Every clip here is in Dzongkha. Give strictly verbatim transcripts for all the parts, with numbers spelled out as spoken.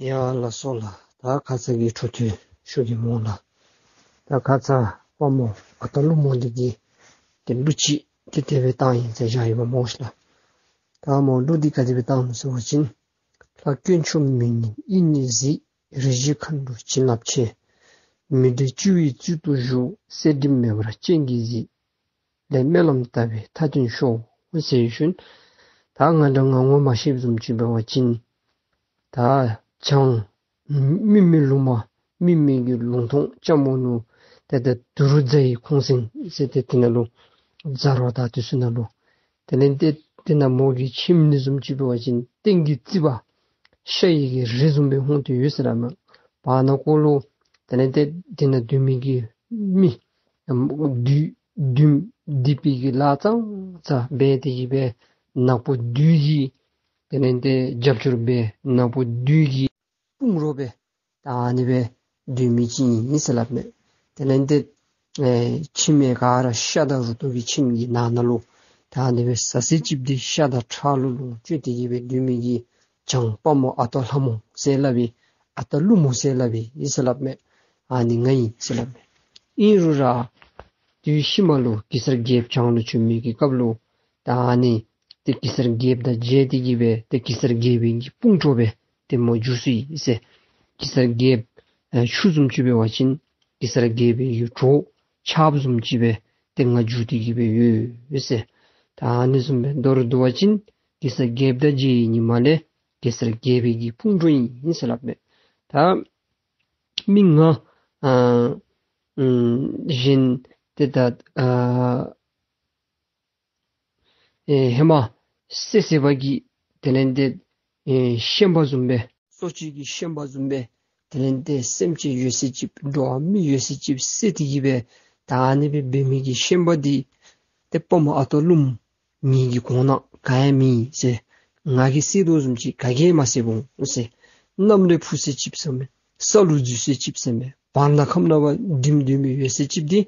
ཡ་ལགས་སོ་ལགས། ད་ཁ་ཙ་གི་འཕྲོ་མཐུད་ཞུ་གེ་སྨོ་ལགས། ད་ཁ་ཙ་དཔའ་མོ་ཨ་སྟག་ཀླུ་མོ་འདི་གིས་ཏེ་གླུ་ཅིག་ཏེ་དེ་སྦེ་བཏང་ཡི་ཟེར་བཞག་ཡོདཔ་སྨོ་ཤིག་ལགས། ད་སྨོ་གླུ་འདི་ག་དེ་སྦེ་བཏང་ནུག་ཟེར་བ་ཅིན། ལྷ་དཀོན་མཆོག་མི་མངོན་དབྱིངས་ནས་གཟིགས། རིགས་བཞི་མཁའ་འགྲོ་བྱིན་རླབས་ཆེ། མི་འབྲལ་སྤྱི་བོའི་གཙུག་ཏུ་བཞུགས། གསལ་སྒྲིབ་མེད་པར་སྤྱན་གྱིས་གཟིགས། ལས་སྨོན་ལམ་བཏབ་པས་མཐའ་དོན་ཤོག། ཟེར་ཞིནམ་ད་ང་འདྲ་ང་ངོ་མ་ཤེསཔ་བཟུམ་ཅིག་འབད་བ་ཅིན་ད་བྱང་མི་མེད་ལུང་མ་མི་མེད་ཀྱི་ལུང་སྟོང་ལྕམ་མོ་ནུ་ཏེ་ད་དུ་རུ་རྫ་ཡི་ཁོང་སེང་ཟེར་ཏེ་དེ་ནང་ལུ་རྫ་རོ་དང་དེ་ཚུ་ནང་ལུ་དེ་ལས་ཏེ་དེ་ནང་མོ་གི་ཁྱིམ་ནི་བཟུམ་ཅིག་འབད་བ་ཅིན་སྟེང་གི་རྩིག་པ་ཤ་ཡི་གི་རི་བཟུམ་སྦེ་ཧོང་སྟེ་ཡོད་ཟེར་སླབ་མས། བར་ན་ཀོ་ལུ་དེ་ལས་ཏེ་དེ་ནང་སྡོད་མི་གི་མི་བདུད་བདུད་སྡིག་པའི་གི་ལཱ་ཙང་ཙ་འབད་དེ་གི་སྦེ་ནག་པོ་བདུད་ཀྱི་དེ་ལས་ཏེ་རྒྱབ་སྐྱོར་འབད་ནག་པོ་བདུད་ཀྱི་དཔུང་རོགས་སྦེ་ད་ཨ་ནི་སྦེ་སྡོད་མི་ཅིག་ཨིན་ཟེར་སླབ་མས། དེ་ལས་ཏེ་ཨེ་ཁྱིམ་ག་ར་ཤ་དང་རུ་ཏོ་གི་ཁྱིམ་གྱི་ནང་ན་ལུ་ད་ཨ་ནི་སྦེ་ཟ་ཟི་ཅིག་འདི་ཤ་དང་ཁྲག་ལུ་ལོངས་སྤྱོད་དེ་གི་སྦེ་སྡོད་མི་གི་བྱང་དཔའ་མོ་ཨ་སྟག་ལྷ་མོ་ཟེར་སླབ་ཨིན། ཨ་སྟག་ཀླུ་མོ་ཟེར་སླབ་ཨིན་ཟེར་སླབ་མས། ཨ་ནི་ང་ཨིན་ཟེར་སླབ་མས། ཨིན་རུང་ར་དུས་ཤུལ་མ་ལུ་གེ་སར་རྒྱལཔོ་བྱང་ལུ་བྱོན་མི་གི་སྐབས་ལུ་ད་ཨ་ནི་ཏེ་གེ་སར་རྒྱལཔོ་དང་མཇལ་ཏེ་གི་སྦེ་ཏེ་གེ་སར་རྒྱལ་པོའི་གི་དཔུང་གྲོགས་སྦེ་ཏེ་མོ་འགྱུར་སོ་ཡི་ཟེར། གེ་སར་རྒྱལཔོ་ཨེ་ཆུ་བཟུམ་ཅིག་འབད་བ་ཅིན་གེ་སར་རྒྱལ་པོའི་གི་གྲོགས་ཆརཔ་བཟུམ་ཅིག་སྦེ་ཏེ་ང་འགྱུར་ཏེ་གི་སྦེ་ཡོད་ཟེར། ད་ཨ་ནི་བཟུམ་སྦེ་མདོར་བསྡུ་བ་ཅིན་གེ་སར་རྒྱལཔོ་དང་མཇལ་བའི་ཉིནམ་ལས་གེ་སར་རྒྱལ་པོའི་གི་དཔུང་གྲོགས་ཨིན་ཟེར་སླབ་མས། ད་མི་ང་ཨ་ཨམ་གཞན་ཏེ་ད་ཨ་ཨེ་ཧེ་མ་བསད་བསད་པ་གི་དེ་ལས་ཏེ་ཨེ་ཤན་པ་བཟུམ་སྦེ་གསོ་བྱེད་ཀྱི་ཤན་པ་བཟུམ་སྦེ་དེ་ལས་ཏེ་སེམས་ཅན་ཡོད་ཚད་ཅིག་འགྲོ་བ་མི་ཡོད་ཚད་ཅིག་བསད་དེ་གི་སྦེ་ད་ཨ་ནི་སྦེ་འབད་མི་གི་ཤན་པ་འདི་ཏེ་དཔའ་མོ་ཨ་སྟག་ཀླུ་མོ་ངེ་གི་གོང་ན་ག་ཡང་མེད་ཟེར། ང་གིས་བསད་དོ་བཟུམ་ཅིག་ག་གིས་མ་བསད་འོང་ཟེར། གནམ་ལས་འཕུར་ཚད་ཅིག་ཟེར་མས། ས་ལུ་འཛུལ་ཚད་ཅིག་ཟེར་མས། བར་ན་ཁམས་ནང་འགྲིམ་སྡོད་མི་ཡོད་ཚད་ཅིག་འདི་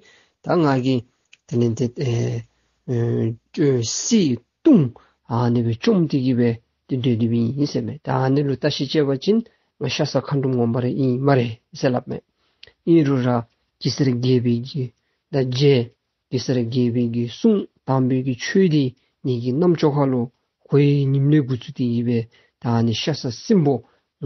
ད་ང་གིས་དེ་ལས་ཏེ་ཨེ་ཨེ་བསད་བཏུལ་ཨ་ནི་སྦེ་བཅོམ་སྟེ་གི་སྦེ་ཏེ་སྡོད་སྡོདཔ་ཨིན་ཟེར་མས། ད་ཨ་ནི་ལུ་བརྟག་ཞིབ་རྐྱབ་པ་ཅིན་ང་ཤ་ཟ་མཁའ་འགྲོ་ངོ་མ་ར་ཨིན་སྨ་རེ་ཟེར་སླབ་མས། ཨིན་རུང་ར་གེ་སར་རྒྱལ་པོའི་གི་དང་མཇལ། གེ་སར་རྒྱལ་པོའི་གི་གསུང་དམ་པའི་གི་ཆོས་འདི་ངེ་གི་རྣམ་ཅོ་ཁ་ལུ་གོ་བའི་ཉིནམ་ལས་འགོ་བཙུགས་ཏེ་གི་སྦེ་ད་ཨ་ནི་ཤ་ཟ་སྲིན་པོ་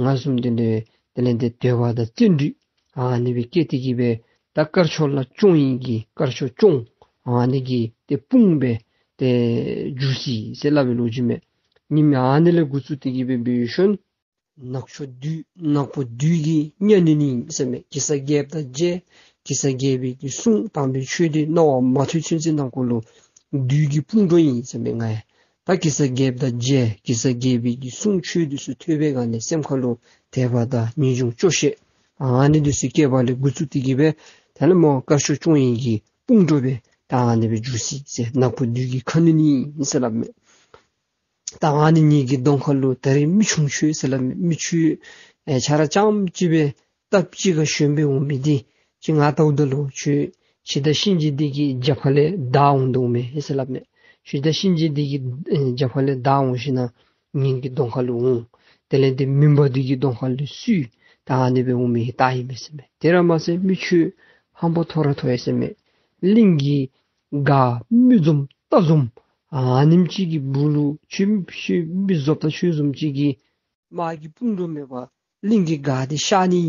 ང་བཟུམ་དེ་ལས་དེ་ལས་ཏེ་དད་པ་དང་བརྩོན་འགྲུས་ཨ་ནི་སྦེ་བསྐྱེད་དེ་གི་སྦེ་ད་དཀར་ཕྱོགས་ལ་སྐྱོང་ཡི་གི་དཀར་ཕྱོགས་སྐྱོང་ཨ་ནི་གི་ཏེ་དཔུང་སྦེ་ཏེ་འགྱུར་སོ་ཡི་ཟེར་སླབ་པའི་ལོ་རྒྱུས་མས། ཉིནམ་ཨ་ནི་ལས་འགོ་བཙུགས་ཏེ་གི་སྦེ་འབད་ཞིནམ་ནག་ཕྱོགས་བདུད་ནག་པོ་བདུད་ཀྱི་གཉའ་གནོན་ཨིན་ཟེར་མས། གེ་སར་རྒྱལཔོ་དང་མཇལ། གེ་སར་རྒྱལ་པོའི་གི་གསུང་དམ་པའི་ཆོས་འདི་གནང་བ་མ་ཐོས་ཚུན་ཚོད་ནང་འཁོད་ལུ་བདུད་ཀྱི་དཔུང་གྲོགས་ཨིན་ཟེར་མས། ང་ཡང་ད་གེ་སར་རྒྱལཔོ་དང་མཇལ། གེ་སར་རྒྱལ་པོའི་གི་གསུང་ཆོས་འདི་ཚུ་ཐོས་པའི་སྒང་ལས་སེམས་ཁ་ལུ་དད་པ་དང་ངེས་འབྱུང་སྐྱོ་ཤས་ཨ་ནི་འདི་ཚུ་སྐྱེས་པ་ལས་འགོ་བཙུགས་ཏེ་གི་སྦེ་ད་ལས་མོ་དཀར་ཕྱོགས་སྐྱོང་ཡི་གི་དཔུང་གྲོགས་སྦེ་ད་ཨ་ནི་སྦེ་འགྱུར་སོ་ཡི་ཟེར། ནག་པོ་བདུད་ཀྱི་ཁ་གནོན་ཨིན་ཟེར་སླབ་མས། ད་ཨ་ནི་ངེ་གི་གདོང་ཁ་ལུ་ད་རེས་མི་ཆུང་ཁྱོད་ཟེར་སླབ་མས། མི་ཁྱོད་ཨེ་ཁྱོད་ར་རྐྱངམ་གཅིག་སྦེ་སྟབས་གཅིག་ཁར་ཞོན་སྦེ་འོང་མི་འདི་ཁྱོད་ང་བལྟཝ་ད་ལུ་ཁྱོད་འཆི་བདག་གཤིན་རྗེ་འདི་གི་རྒྱབ་ཁ་ལས་བདའ་འོང་དོ་མས་ཟེར་སླབ་མས། ཁྱོད་འཆི་བདག་གཤིན་རྗེ་འདི་གི་ཨེ་རྒྱབ་ཁ་ལས་བདའ་འོང་ཞིན་ན་ངེ་གི་གདོང་ཁ་ལུ་འོང་། དེ་ལས་ཏེ་མུན་པ་འདི་གི་གདོང་ཁ་ལུ་བསུ། ད་ཨ་ནི་སྦེ་འོང་མི་རྟགས་ཨིན་མས་ཟེར་མས། དེ་ར་མ་ཚད་མི་ཁྱོད་ཧམ་པ་མཐོ་ར་མཐོ་ཡི་ཟེར་མས། གླིང་གི་ག་མི་འཛོམས་རྟ་འཛོམས་ཨ་ནེམ་ཅིག་གི་སྦུག་ལུ་ཁྱོད་ཁྱོད་མི་བཟོ་ལྟ་ཁྱོད་བཟུམ་ཅིག་གི་དམག་གི་དཔུང་གྲོགས་མེད་པར་གླིང་གི་ག་འདི་གཤགས་ནི་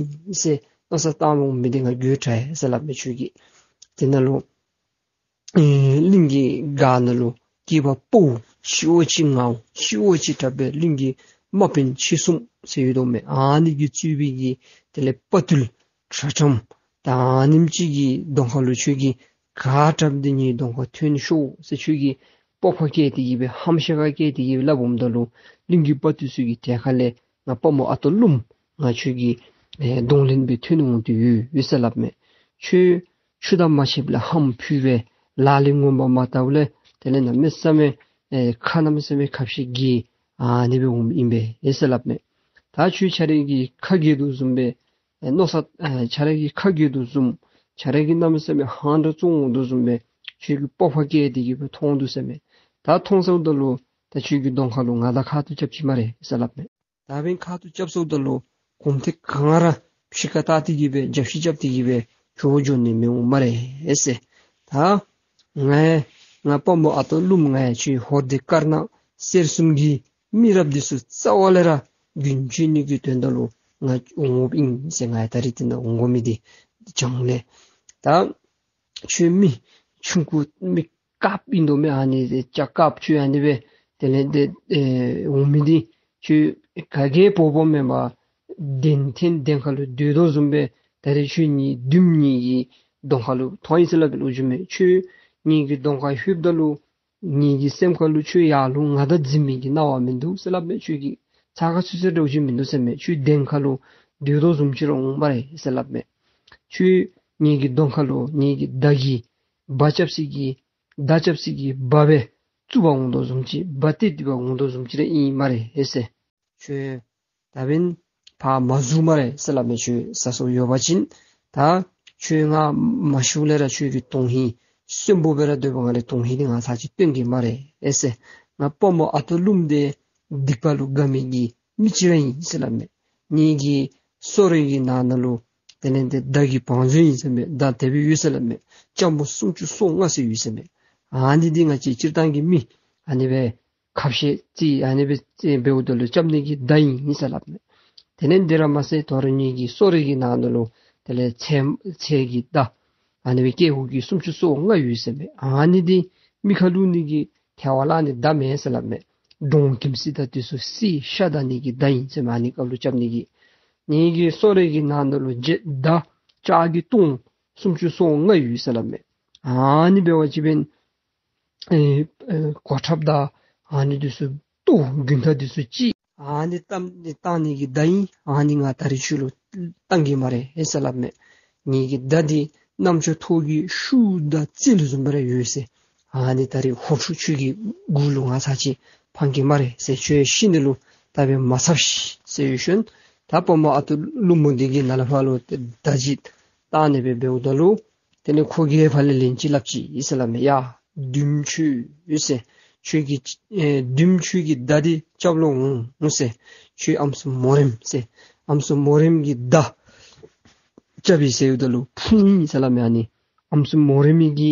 ཟེར་མནོ་བསམ་བཏང་འོང་མི་འདི་ང་དགོད་བྲ་ཡི་ཟེར་སླབ་མས། ཁྱོད་ཀྱིས་དེ་ནང་ལུ་ཨེ་གླིང་གི་ག་ནང་ལུ་སྐྱེས་པ་ཕོ་ཤི་བོ་ཅིག་ངརཝ་ཤི་བོ་ཅིག་དྲགཔ་སྦེ་གླིང་གི་དམག་དཔོན་ཆེ་གསུམ་ཟེར་ཡོད་དོ་མས། ཨ་ནི་གིས་གཙོས་པའི་གི་དེ་ལས་དཔའ་ཐུལ་ཁྲ་ཁྲམ་ད་ཨ་ནེམ་ཅིག་གི་གདོང་ཁ་ལུ་ཁྱོད་ཀྱིས་ག་དྲགཔ་འདི་ངེའི་གདོང་ཁར་ཐོན་ཤོག་ཟེར་ཁྱོད་ཀྱིས་སྤོབས་པ་བསྐྱེད་དེ་གི་སྦེ་ཧམ་ཤ་ཁ་བསྐྱེད་དེ་གི་སྦེ་སླབ་འོངམ་ད་ལུ་གླིང་གི་དཔའ་ཐུལ་ཚུ་གིས་དེ་ཁ་ལས་ང་དཔའ་མོ་ཨ་སྟག་ཀླུ་མོ་ང་ཁྱོད་ཀྱི་ཨེ་གདོང་ལེན་སྦེ་ཐོན་འོང་དོ་ཡོད་ཡོད་ཟེར་སླབ་མས། ཁྱོད་ཆུ་དང་མ་ཕྱདཔ་ལས་ཧམ་ཕུད་པས། ལག་ལེན་ངོ་མ་མ་བལྟཝ་ལས་དེ་ལས་གནམ་མེད་ས་མེད་ཨེ་ཁ་གནམ་མེད་ས་མེད་ཁ་བཤད་རྒྱས་ཨ་ནི་སྦེ་འོངམ་ཨིན་པས་ཟེར་སླབ་མས། ད་ཁྱོད་ཁྱོད་ར་གི་ཁ་རྒྱས་དོ་བཟུམ་སྦེ་ཨེ་མནོ་བསམ་ཨེ་ཁྱོད་ར་གི་ཁ་རྒྱས་དོ་བཟུམ་ཁྱོད་ར་གི་གནམ་མེད་ས་མེད་ཧང་སྒྲ་བཙོང་འོང་དོ་བཟུམ་སྦེ་ཁྱོད་ཀྱིས་སྤོབས་པ་བསྐྱེད་དེ་གི་སྦེ་མཐོང་དོ་ཟེར་མས། ད་མཐོང་སོངམ་ད་ལུ་ད་ཁྱོད་ཀྱི་གདོང་ཁ་ལུ་ང་དང་ཁ་ཐུག་རྐྱབ་ཅི་སྨ་རེ་ཟེར་སླབ་མས། ད་འབདན་ཁ་ཐུག་རྐྱབ་སོངམ་ད་ལུ་ གོམ་ཐེངས་ག་ང་ར་ཕྱི་ཁར་བལྟ་སྟེ་གི་སྦེ་རྒྱབ་ཤིག་རྐྱབ་སྟེ་གི་སྦེ་ཁྱོད་འགྱོ་ནི་མི་འོང་སྨ་རེ་ཟེར། ད་ང་ང་དཔའ་མོ་ཨ་སྟག་ཀླུ་མོ་ང་ཁྱོད་ཧོར་སྡེ་དཀར་ནག་གསེར་གསུམ་གྱི་མི་རབས་འདི་ཚུ་རྩ་བ་ལས་ར་རྒྱུན་གཅོད་ནི་གི་དོན་དག་ལུ་ང་འོང་འོངམ་ཨིན་ཟེར། ང་ད་རིས་འདི་ནང་འོང་དགོ་མི་འདི་བྱང་ལས། ད་ཁྱོད་མི་ཆུང་ཀུ་མི་དཀརཔོ་ཨིན་དོ་མས། ཨ་ནི་ལྕགས་དཀརཔོ་ཁྱོད་ཨ་ནི་སྦེ་དེ་ལས་འདི་ཨེ་འོང་མི་འདི་ཁྱོད་ག་གིས་འབོ་འབོཝ་མེན་པར་གདན་འཐེན་གདན་ཁ་ལུ་སྡོད་དོ་བཟུམ་སྦེ་ད་རིས་ཁྱོད་ངེའི་མདུན་ངེའི་གི་གདོང་ཁ་ལུ་ཐོན་ཡི་ཟེར་སླབ་པའི་ལོ་རྒྱུས་མས། ཁྱོད་ངེའི་གི་གདོང་ཁར་ལྷོདཔ་ད་ལུ་ངེའི་གི་སེམས་ཁ་ལུ་ཁྱོད་ཡར་ལུ་ང་དང་འཛིང་མི་གི་སྣང་བ་མིན་འདུག་ཟེར་སླབ་མས། ཁྱོད་ཀྱི་ཚ་ཁ་ཚུད་ཚུད་འདྲཝ་ཅིག་མིན་འདུག་ཟེར་མས། ཁྱོད་གདན་ཁ་ལུ་སྡོད་དོ་བཟུམ་ཅིག་ར་འོང་སྨ་རེ་ཟེར་སླབ་མས། ཁྱོད་ངེའི་གི་གདོང་ཁ་ལུ་ངེའི་གི་མདའ་གིས་འབའ་རྐྱབ་སའི་གི་མདའ་རྐྱབ་སའི་གི་འབའ་སྦེ་བཙུགས་པར་འོང་དོ་བཟུམ་ཅིག་འབའ་གཏད་དེ་འབག་འོང་དོ་བཟུམ་ཅིག་ར་ཨིན་སྨ་རེ་ཟེར། ཁྱོད་ད་འབདན་ཕར་མ་ཟུར་སྨ་རེ་ཟེར་སླབ་མས། ཁྱོད་ཟ་སྲོལ་ཡོད་པ་ཅིན་ད་ཁྱོད་ང་མ་ཤིཝ་ལས་ར་ཁྱོད་ཀྱི་དོན་ཧིང་གསོན་པོ་སྦེ་ར་སྡོད་པའི་སྒང་ལས་དོན་ཧིང་འདི་ང་ཚར་ཅིག་སྟོན་གེ་སྨ་རེ་ཨེ་ཟེར། ང་དཔའ་མོ་ཨ་སྟག་ཀླུ་མོ་འདི་སྡིག་པ་ལུ་དགའ་མི་གི་མི་ཅིག་ར་ཨིན་ཟེར་སླབ་མས། ངེའི་གི་སོ་རེ་གི་ནང་ན་ལུ་དེ་ལས་འདི་མདའ་གི་བང་མཛོད་ཨིན་ཟེར་མས། མདའ་དེ་སྦེ་ཡོད་ཟེར་སླབ་མས། ལྕམ་མོ་སུམ་ཅུ་སོ་ལྔ་ཟེར་ཡོད་ཟེར་མས། ཨ་ནི་འདི་ང་བཅས་སྤྱིར་བཏང་གི་མི་ཨ་ནི་སྦེ་ཁ་བཤད་རྩིས་ཨ་ནི་སྦེ་རྩིས་འབདཝ་ད་ལུ་རྐྱབ་ནི་གི་མདའ་ཨིན་ཟེར་སླབ་མས། དེ་ལས་འདི་ར་མ་ཚད་དོ་རུང་ངེའི་གི་སོ་རེ་གི་ནང་ན་ལུ་དེ་ལས་ཚེ་ཚེ་གི་མདའ་ཨ་ནི་སྦེ་སྐེད་ཧུ་གི་སུམ་ཅུ་སོ་ལྔ་ཡོད་ཟེར་མས། ཨ་ནི་འདི་མི་ཁ་བླུག་ནི་གི་ཐལ་བ་བརླག་ནི་མདའ་མེན་ཟེར་སླབ་མས། འབྲོང་ཁྱིམ་སྲིད་དང་དེ་ཚུ་སྲིད་ཤ་བདའ་ནི་གི་མདའ་ཨིན་ཟེར་མས། ཨ་ནི་སྐབས་ལུ་རྐྱབ་ནི་གི་ངེའི་གི་སོ་རེ་གི་ནང་ན་ལུ་རྗེ་མདའ་ལྕགས་ཀྱི་ཏོང་སུམ་ཅུ་སོ་ལྔ་ཡོད་ཟེར་སླབ་མས། ཨ་ནི་འབད་བ་ཅིན་འབདན་ཨེ་ཨེ་གོ་ཁྲབ་དང་ཨ་ནི་འདི་ཚུ་ཏོ་རྒྱུན་ཐག་འདི་ཚུ་ཅིག་ཨ་ནི་བཏང་ནི་བཏང་ནི་གི་མདའ་ཨིན། ཨ་ནི་ང་ད་རིས་ཁྱོད་ལུ་བཏང་གེ་སྨ་རེ་ཨེ་ཟེར་སླབ་མས། ངེའི་གི་མདའ་འདི་གནམ་ལྕགས་ཐོག་གི་ཤུགས་དང་རྩལ་བཟུམ་སྦེ་ར་ཡོད་ཟེར། ཨ་ནི་ད་རིས་ཧོབ་ཤུགས་ཁྱོད་ཀྱི་མགུ་ལུ་ང་ཚར་ཅིག་འཕང་གེ་སྨ་རེ་ཟེར། ཁྱོད་ཤི་ནི་ལུ་ད་འབད་མ་འཚབ་ཤིག་ཟེར་ཞིནམ་ད་དཔའ་མོ་ཨ་སྟག་ཀླུ་མོ་འདི་གིས་ནཱ་ལས་ཕར་ལུ་མདའ་ཅིག་བཏང་ནི་སྦེ་འབདཝ་ད་ལུ་དེ་ལས་ཁོ་གིས་ཕར་ལས་ལན་ཅིག་སླབ་ཅི་ཨིན་ཟེར་སླབ་མས། ཡ་བདུདམོ་ཁྱོད་ཟེར། ཁྱོད་ཀྱི་ཨེ་བདུདམོ་ཁྱོད་ཀྱི་མདའ་འདི་རྐྱབ་ལོང་འོང་ཟེར། ཁྱོད་ཨམ་སྲུ་མོ་རེངམ་ཟེར། ཨམ་སྲུ་མོ་རེངམ་གྱི་མདའ་རྐྱབ་ཨིན་ཟེརཝ་ད་ལུ་ཕུང་ཨིན་ཟེར་སླབ་མས། ཨ་ནི་ཨམ་སྲུ་མོ་རེངམ་གྱི་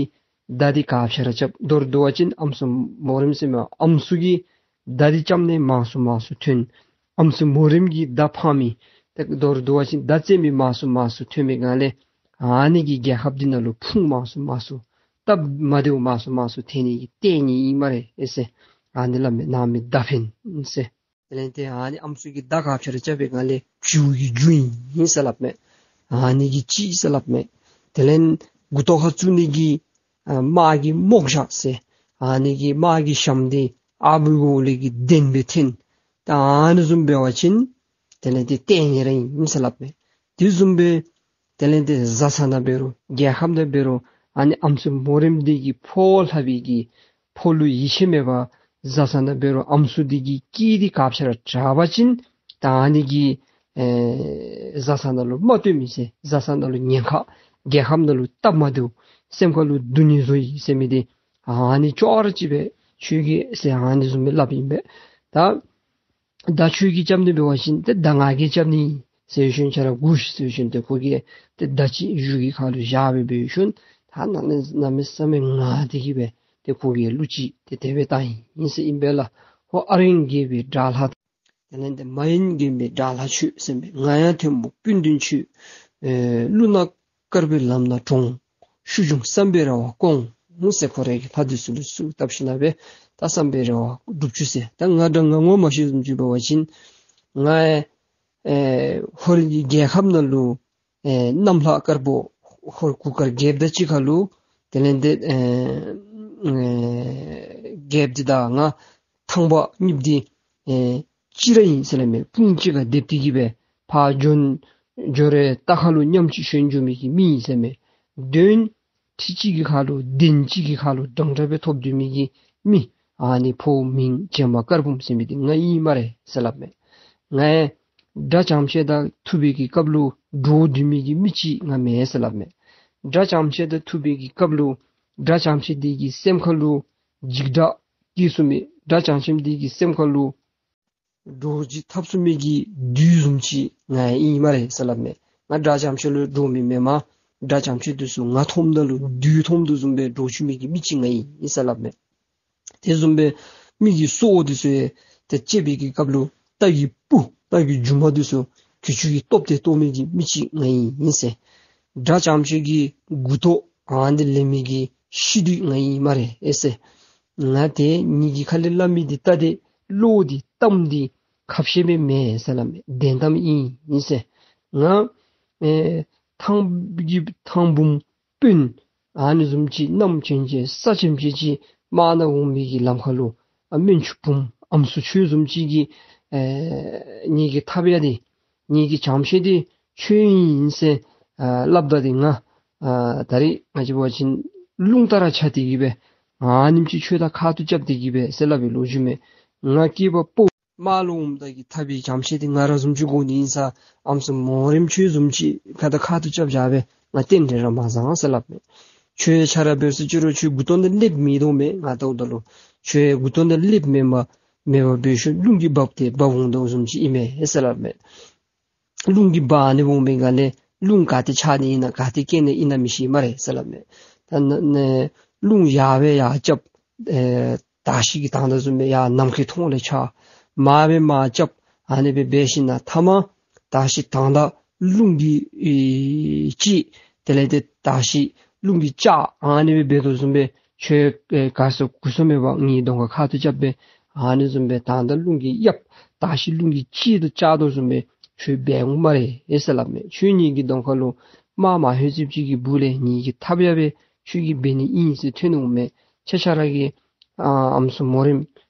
མདའ་འདི་ག་ཅི་ར་རྐྱབ། མདོར་བསྡུ་བ་ཅིན་ཨམ་སྲུ་མོ་རེངམ་ཟེར་མི་ཨམ་སྲུ་གི་མདའ་འདི་རྐྱབ་ནི་མང་སུ་མང་སུ་ཐོན། ཨམ་སྲུ་མོ་རེངམ་གྱི་མདའ་འཕང་མི་ཏེ་མདོར་བསྡུ་བ་ཅིན་མདའ་རྩེད་མི་མང་སུ་མང་སུ་ཐོན་པའི་སྒང་ལས་ཨ་ནི་གིས་རྒྱལ་ཁབ་འདི་ནང་ལུ་ཕུང་མང་སུ་མང་སུ་སྟབས་མ་བདེཝ་མང་སུ་མང་སུ་ཐོན་ནི་གི་ལྟས་ངན་ཨིན་སྨ་རེ་ཨེ་ཟེར། ཨ་ནི་སླབ་མས། ནང་མི་མདའ་འཕེན་ཟེར། དེ་ལས་ཏེ་ཨ་ནི་ཨམ་སྲུ་གི་མདའ་ག་ཅི་ར་རྐྱབ་པའི་སྒང་ལས་བྱིའུ་གི་རྒྱུ་ཨིན་ཟེར་སླབ་མས། ཨ་ནི་གིས་ཅིག་ཟེར་སླབ་མས། དེ་ལས་མགུ་ཏོ་ཁར་བཙུགས་ནི་གི་ཨ་དམག་གི་རྨོག་ཞྭ་ཟེར། ཨ་ནི་གི་དམག་གི་ཞྭམོ་འདི་ཨ་བུ་གོ་ལེ་གི་གདན་སྦེ་འཐེན། ད་ཨ་ནི་བཟུམ་འབད་བ་ཅིན་དེ་ལས་ཏེ་ལྟས་ངན་ར་ཨིན་ཟེར་སླབ་མས། དེ་བཟུམ་སྦེ་དེ་ལས་ཏེ་བཟའ་ཚང་ནང་འབད་རུང་རྒྱལ་ཁབ་ནང་འབད་རུང་ཨ་ནི་ཨམ་སྲུ་མོ་རེངམ་འདི་གི་ཕོ་ལྷག་པའི་གི་ཕོ་ལུ་ཡིད་ཆེས་མེད་པར་བཟའ་ཚང་ནང་འབད་རུང་ཨམ་སྲུ་འདི་གི་སྐད་འདི་ག་ཅི་ར་དྲག་པ་ཅིན་ད་ཨ་ནི་གིས་ཨེ་བཟའ་ཚང་ནང་ལུ་མ་བསྟོད་མི་ཟེར། བཟའ་ཚང་ནང་ལུ་ཉེན་ཁ། རྒྱལ་ཁབ་ནང་ལུ་སྟབས་མ་བདེཝ། སེམས་ཁ་ལུ་སྡུག་བསྔལ་བཟོ་ཡི་ཟེར་མི་འདི་ཨ་ནི་ཅོག་ར་གཅིག་སྦེ་ཁྱོད་ཀྱིས་ཟེར་ཨ་ནི་བཟུམ་སྦེ་སླབ་ཨིན་པས། ད་མདའ་ཁྱོད་ཀྱིས་རྐྱབ་ནི་འབད་བ་ཅིན་ཏེ་མདའ་ང་གིས་རྐྱབ་ནི་ཟེར་ཞིནམ་ཁྱོད་ར་སྒུག་ཤིག་ཟེར་ཞིནམ་ཏེ་ཁོ་གིས་ཏེ་མདའ་ཅིག་གཞུ་གི་ཁ་ལུ་བཞག་སྦེ་འབད་ཞིནམ་ད་གནམ་མེད་གནམ་མེད་ས་མེད་ངར་ཏེ་གི་སྦེ་ཏེ་ཁོ་གིས་གླུ་ཅིག་ཏེ་དེ་སྦེ་བཏང་ཡི་ཟེར་ཨིན་པས་ལགས། ཧོ་ཨ་རིང་རྒས་པའི་དགྲ་ལྷ་དང་། དེ་ལས་ཏེ་མ་ཡིན་རྒན་པའི་དགྲ་ལྷ་ཁྱོད་ཟེར་མས། ང་ཡང་ཐལ་མོ་སྤུན་བདུན་ཁྱོད། ཨེ་ཀླུ་ནག་དཀར་པོའི་ལམ་སྣ་དྲོངས། ཤུལ་བྱུང་བསམ་པའི་རེ་བ་སྐོང་ཟེར། ཁོ་རའི་གི་ལྷ་འདི་ཚུ་ལུ་གསོལཝ་བཏབ་ཞིནམ་ལས་ད་བསམ་པའི་རེ་བ་འགྲུབ་བཅུག་ཟེར། ད་ང་འདྲ་ང་ངོ་མ་ཤེས་བཟུམ་ཅིག་འབད་བ་ཅིན་ང་ཨེ་ཧོར་གྱི་རྒྱལ་ཁབ་ནང་ལུ་ཨེ་གནམ་ལྷ་དཀར་པོ་ཧོར་གུར་དཀར་རྒྱལཔོ་དང་གཅིག་ཁར་ལུ་དེ་ལས་ཏེ་ཨེ་ཨེ་རྒྱལཔོ་འདི་དང་ང་ཐང་པ་གཉིསཔོ་འདི་ཨེ་གཅིག་ར་ཨིན་ཟེར་སླབ་མས། དཔུང་གཅིག་ཁར་སྡེབ་སྟེ་གི་སྦེ་ཕར་འགྱོ་འགྱོ་རུང་རྟ་ཁ་ལུ་མཉམ་གཅིག་ཞོན་འགྱོ་མི་གི་མི་ཨིན་ཟེར་མས། གདོན་ཁྲི་གཅིག་གི་ཁ་ལུ་གདན་གཅིག་གི་ཁ་ལུ་འདྲན་འདྲ་སྦེ་ཐོབ་སྡོད་མི་གི་མི་ཨ་ནི་ཕོ་མིང་བྱེ་མ་དཀར་འབུམ་ཟེར་མི་འདི་ང་ཨིན་སྨ་རེ་ཟེར་སླབ་མས། ང་དགྲ་ཙམ་ཅིག་དང་ཐུག་པའི་གི་སྐབས་ལུ་འདྲོག་སྡོད་མི་གི་མི་ཅིག་ང་མེན་ཟེར་སླབ་མས། དགྲ་ཙམ་ཅིག་དང་ཐུག་པའི་གི་སྐབས་ལུ་དགྲ་ཙམ་ཅིག་འདི་གི་སེམས་ཁ་ལུ་འཇིགས་སྐྲག་སྐྱེ་ཚུགས་མི། དགྲ་ཙམ་ཅིག་འདི་གི་སེམས་ཁ་ལུ་ འདྲོག་ཅི་འཐབ་ཚུགས་མི་གི་བདུད་བཟུམ་ཅིག་ང་ཨིན་སྨ་རེ་ཟེར་སླབ་མས། ང་དགྲ་ཙམ་ཅིག་ལུ་འདྲོག་མི་མེན་མས། དགྲ་ཙམ་ཅིག་འདི་ཚུ་ང་མཐོངམ་ད་ལུ་བདུད་མཐོང་དོ་བཟུམ་སྦེ་འདྲོག་བཅུག་མི་གི་མི་ཅིག་ང་ཨིན་ཟེར་སླབ་མས། དེ་བཟུམ་སྦེ་མི་གི་སྲོག་འདི་ཚུ་ཡང་ཏེ་བཅད་པའི་གི་སྐབས་ལུ་རྟ་གི་སྤུ་རྟ་གི་མཇུག་མ་འདི་ཚུ་གྱི་ཅུང་གི་སྟོབས་དེ་སྟོབས་མི་གི་མི་ཅིག་ང་ཨིན་ཟེར། དགྲ་ཙམ་ཅིག་གི་མགུ་ཏོ་ཨ་ནི་ལེན་མི་གི་ཤི་བདུད་ང་ཨིན་སྨ་རེ་ཨེ་ཟེར། ང་ཏེ་ངེ་གི་ཁ་ལས་སླབ་མི་འདི་རྟ་འདི་བློ་འདི་གཏམ་འདི་ཁ་བཤད་མི་མེན་ཟེར་སླབ་མས། བདེན་གཏམ་ཨིན་ཨིན་ཟེར། ང་ཨེ་ཐང་གི་ཐང་འབུམ་དཔོན་ཨ་ནི་བཟུམ་ཅིག་གནམ་ཅན་ཅིག་ས་ཅན་ཅིག་ཅིག་དམག་ནང་འོང་མི་གི་ལམ་ཁ་ལུ་ཨ་སྨན་ཆུང་བུམོ་ཨམ་སྲུ་ཁྱོད་བཟུམ་ཅིག་གིས་ཨེ་ངེ་གི་ཐབ་ཡ་འདི་ངེ་གི་ཅམ་ཤེས་འདི་ཁྱོད་ཨིན་ཟེར་ཨ་སླབ་ད་འདི་ང་ཨ་ད་རིས་ང་བཅས་འབད་བ་ཅིན་རླུང་ལྟར་ཆ་སྟེ་གི་སྦེ་ཨ་ནེམ་ཅིག་ཁྱོད་དང་ཁ་ཐུག་རྐྱབ་སྟེ་གི་སྦེ་ཟེར་སླབ་པའི་ལོ་རྒྱུས་མས། ང་སྐྱེས་པ་ཕོ་དམག་ལུ་འོངམ་ད་གི་ཐབ་ཡི་ཅམ་ཤེས་འདི་ང་ར་བཟུམ་ཅིག་དགོ་ནི་ཨིན་ས། ཨམ་སྲུ་མོ་རེངམ་ཁྱོད་བཟུམ་ཅིག་ཁ་དང་ཁ་ཐུག་རྐྱབ་བཞག་སྦེ་ང་རྟེན་འབྲེལ་ར་མ་བཟང་ཟེར་སླབ་མས། ཁྱོད་ཆ་ར་འབད་སོ་ཅི་རུང་ཁྱོད་མགུ་ཏོ་ནང་སླེབས་མི་འདུག་མས། ང་ལྟཝ་ད་ལུ་ཁྱོད་མགུ་ཏོ་ནང་སླེབས་མེན་པར་མེན་པར་འབད་ཤུལ་རླུང་གིས་འབག་སྟེ་འབག་འོང་དོ་བཟུམ་ཅིག་ཨིན་མས་ཟེར་སླབ་མས། རླུང་གིས་འབག་ནི་འོང་མི་ག་ལས་རླུང་ག་ཏེ་ཆགས་ནི་ཨིན་ན་ག་ཏེ་སྐྱེ་ནི་ཨིན་ན་མི་ཤེས་སྨ་རེ་ཟེར་སླབ་མས། ད་ནི་ནི་རླུང་ཡར་སྦེ་ཡར་རྐྱབ་ཨེ་དར་ཤིང་གི་དང་ད་བཟུམ་སྦེ་ཡར་ནམ་མཁའི་མཐོངས་ལས་ཆགས། མར་སྦེ་མར་རྐྱབ། ཨ་ནི་སྦེ་འབད་ཞིནམ་ལས་མཐའ་མ་དར་ཤིང་དང་ད་རླུང་གིས་ཨེ་བཅད། དེ་ལས་ཏེ་དར་ཤིང་རླུང་གིས་བཅག། ཨ་ནི་སྦེ་འབད་དོ་བཟུམ་སྦེ་ཁྱོད་ཨེ་ག་སོ་གུ་སོ་མེད་པར་ངེའི་གདོང་ཁར་ཁ་ཐུག་རྐྱབ་སྦེ་ཨ་ནི་བཟུམ་སྦེ་དང་ད་རླུང་གིས་གཡབ། དར་ཤིང་རླུང་གིས་བཅད་དོ་བཅག་དོ་བཟུམ་སྦེ་ཁྱོད་འབད་འོང་སྨ་རེ་ཨེ་ཟེར་སླབ་མས། ཁྱོད་ངེ་གི་གདོང་ཁ་ལུ་དམག་མ་ལྷོད་ཅིག་གི་སྦུག་ལས་ངེ་གི་ཐབ་ཡ་སྦེ་ཁྱོད་ཀྱིས་འབད་ནི་ཨིན་ཟེར་ཐོན་འོང་མས། ཁྱེད་ཆ་ར་གིས་ཨ་ཨམ་སྲུ་མོ་རེངམ་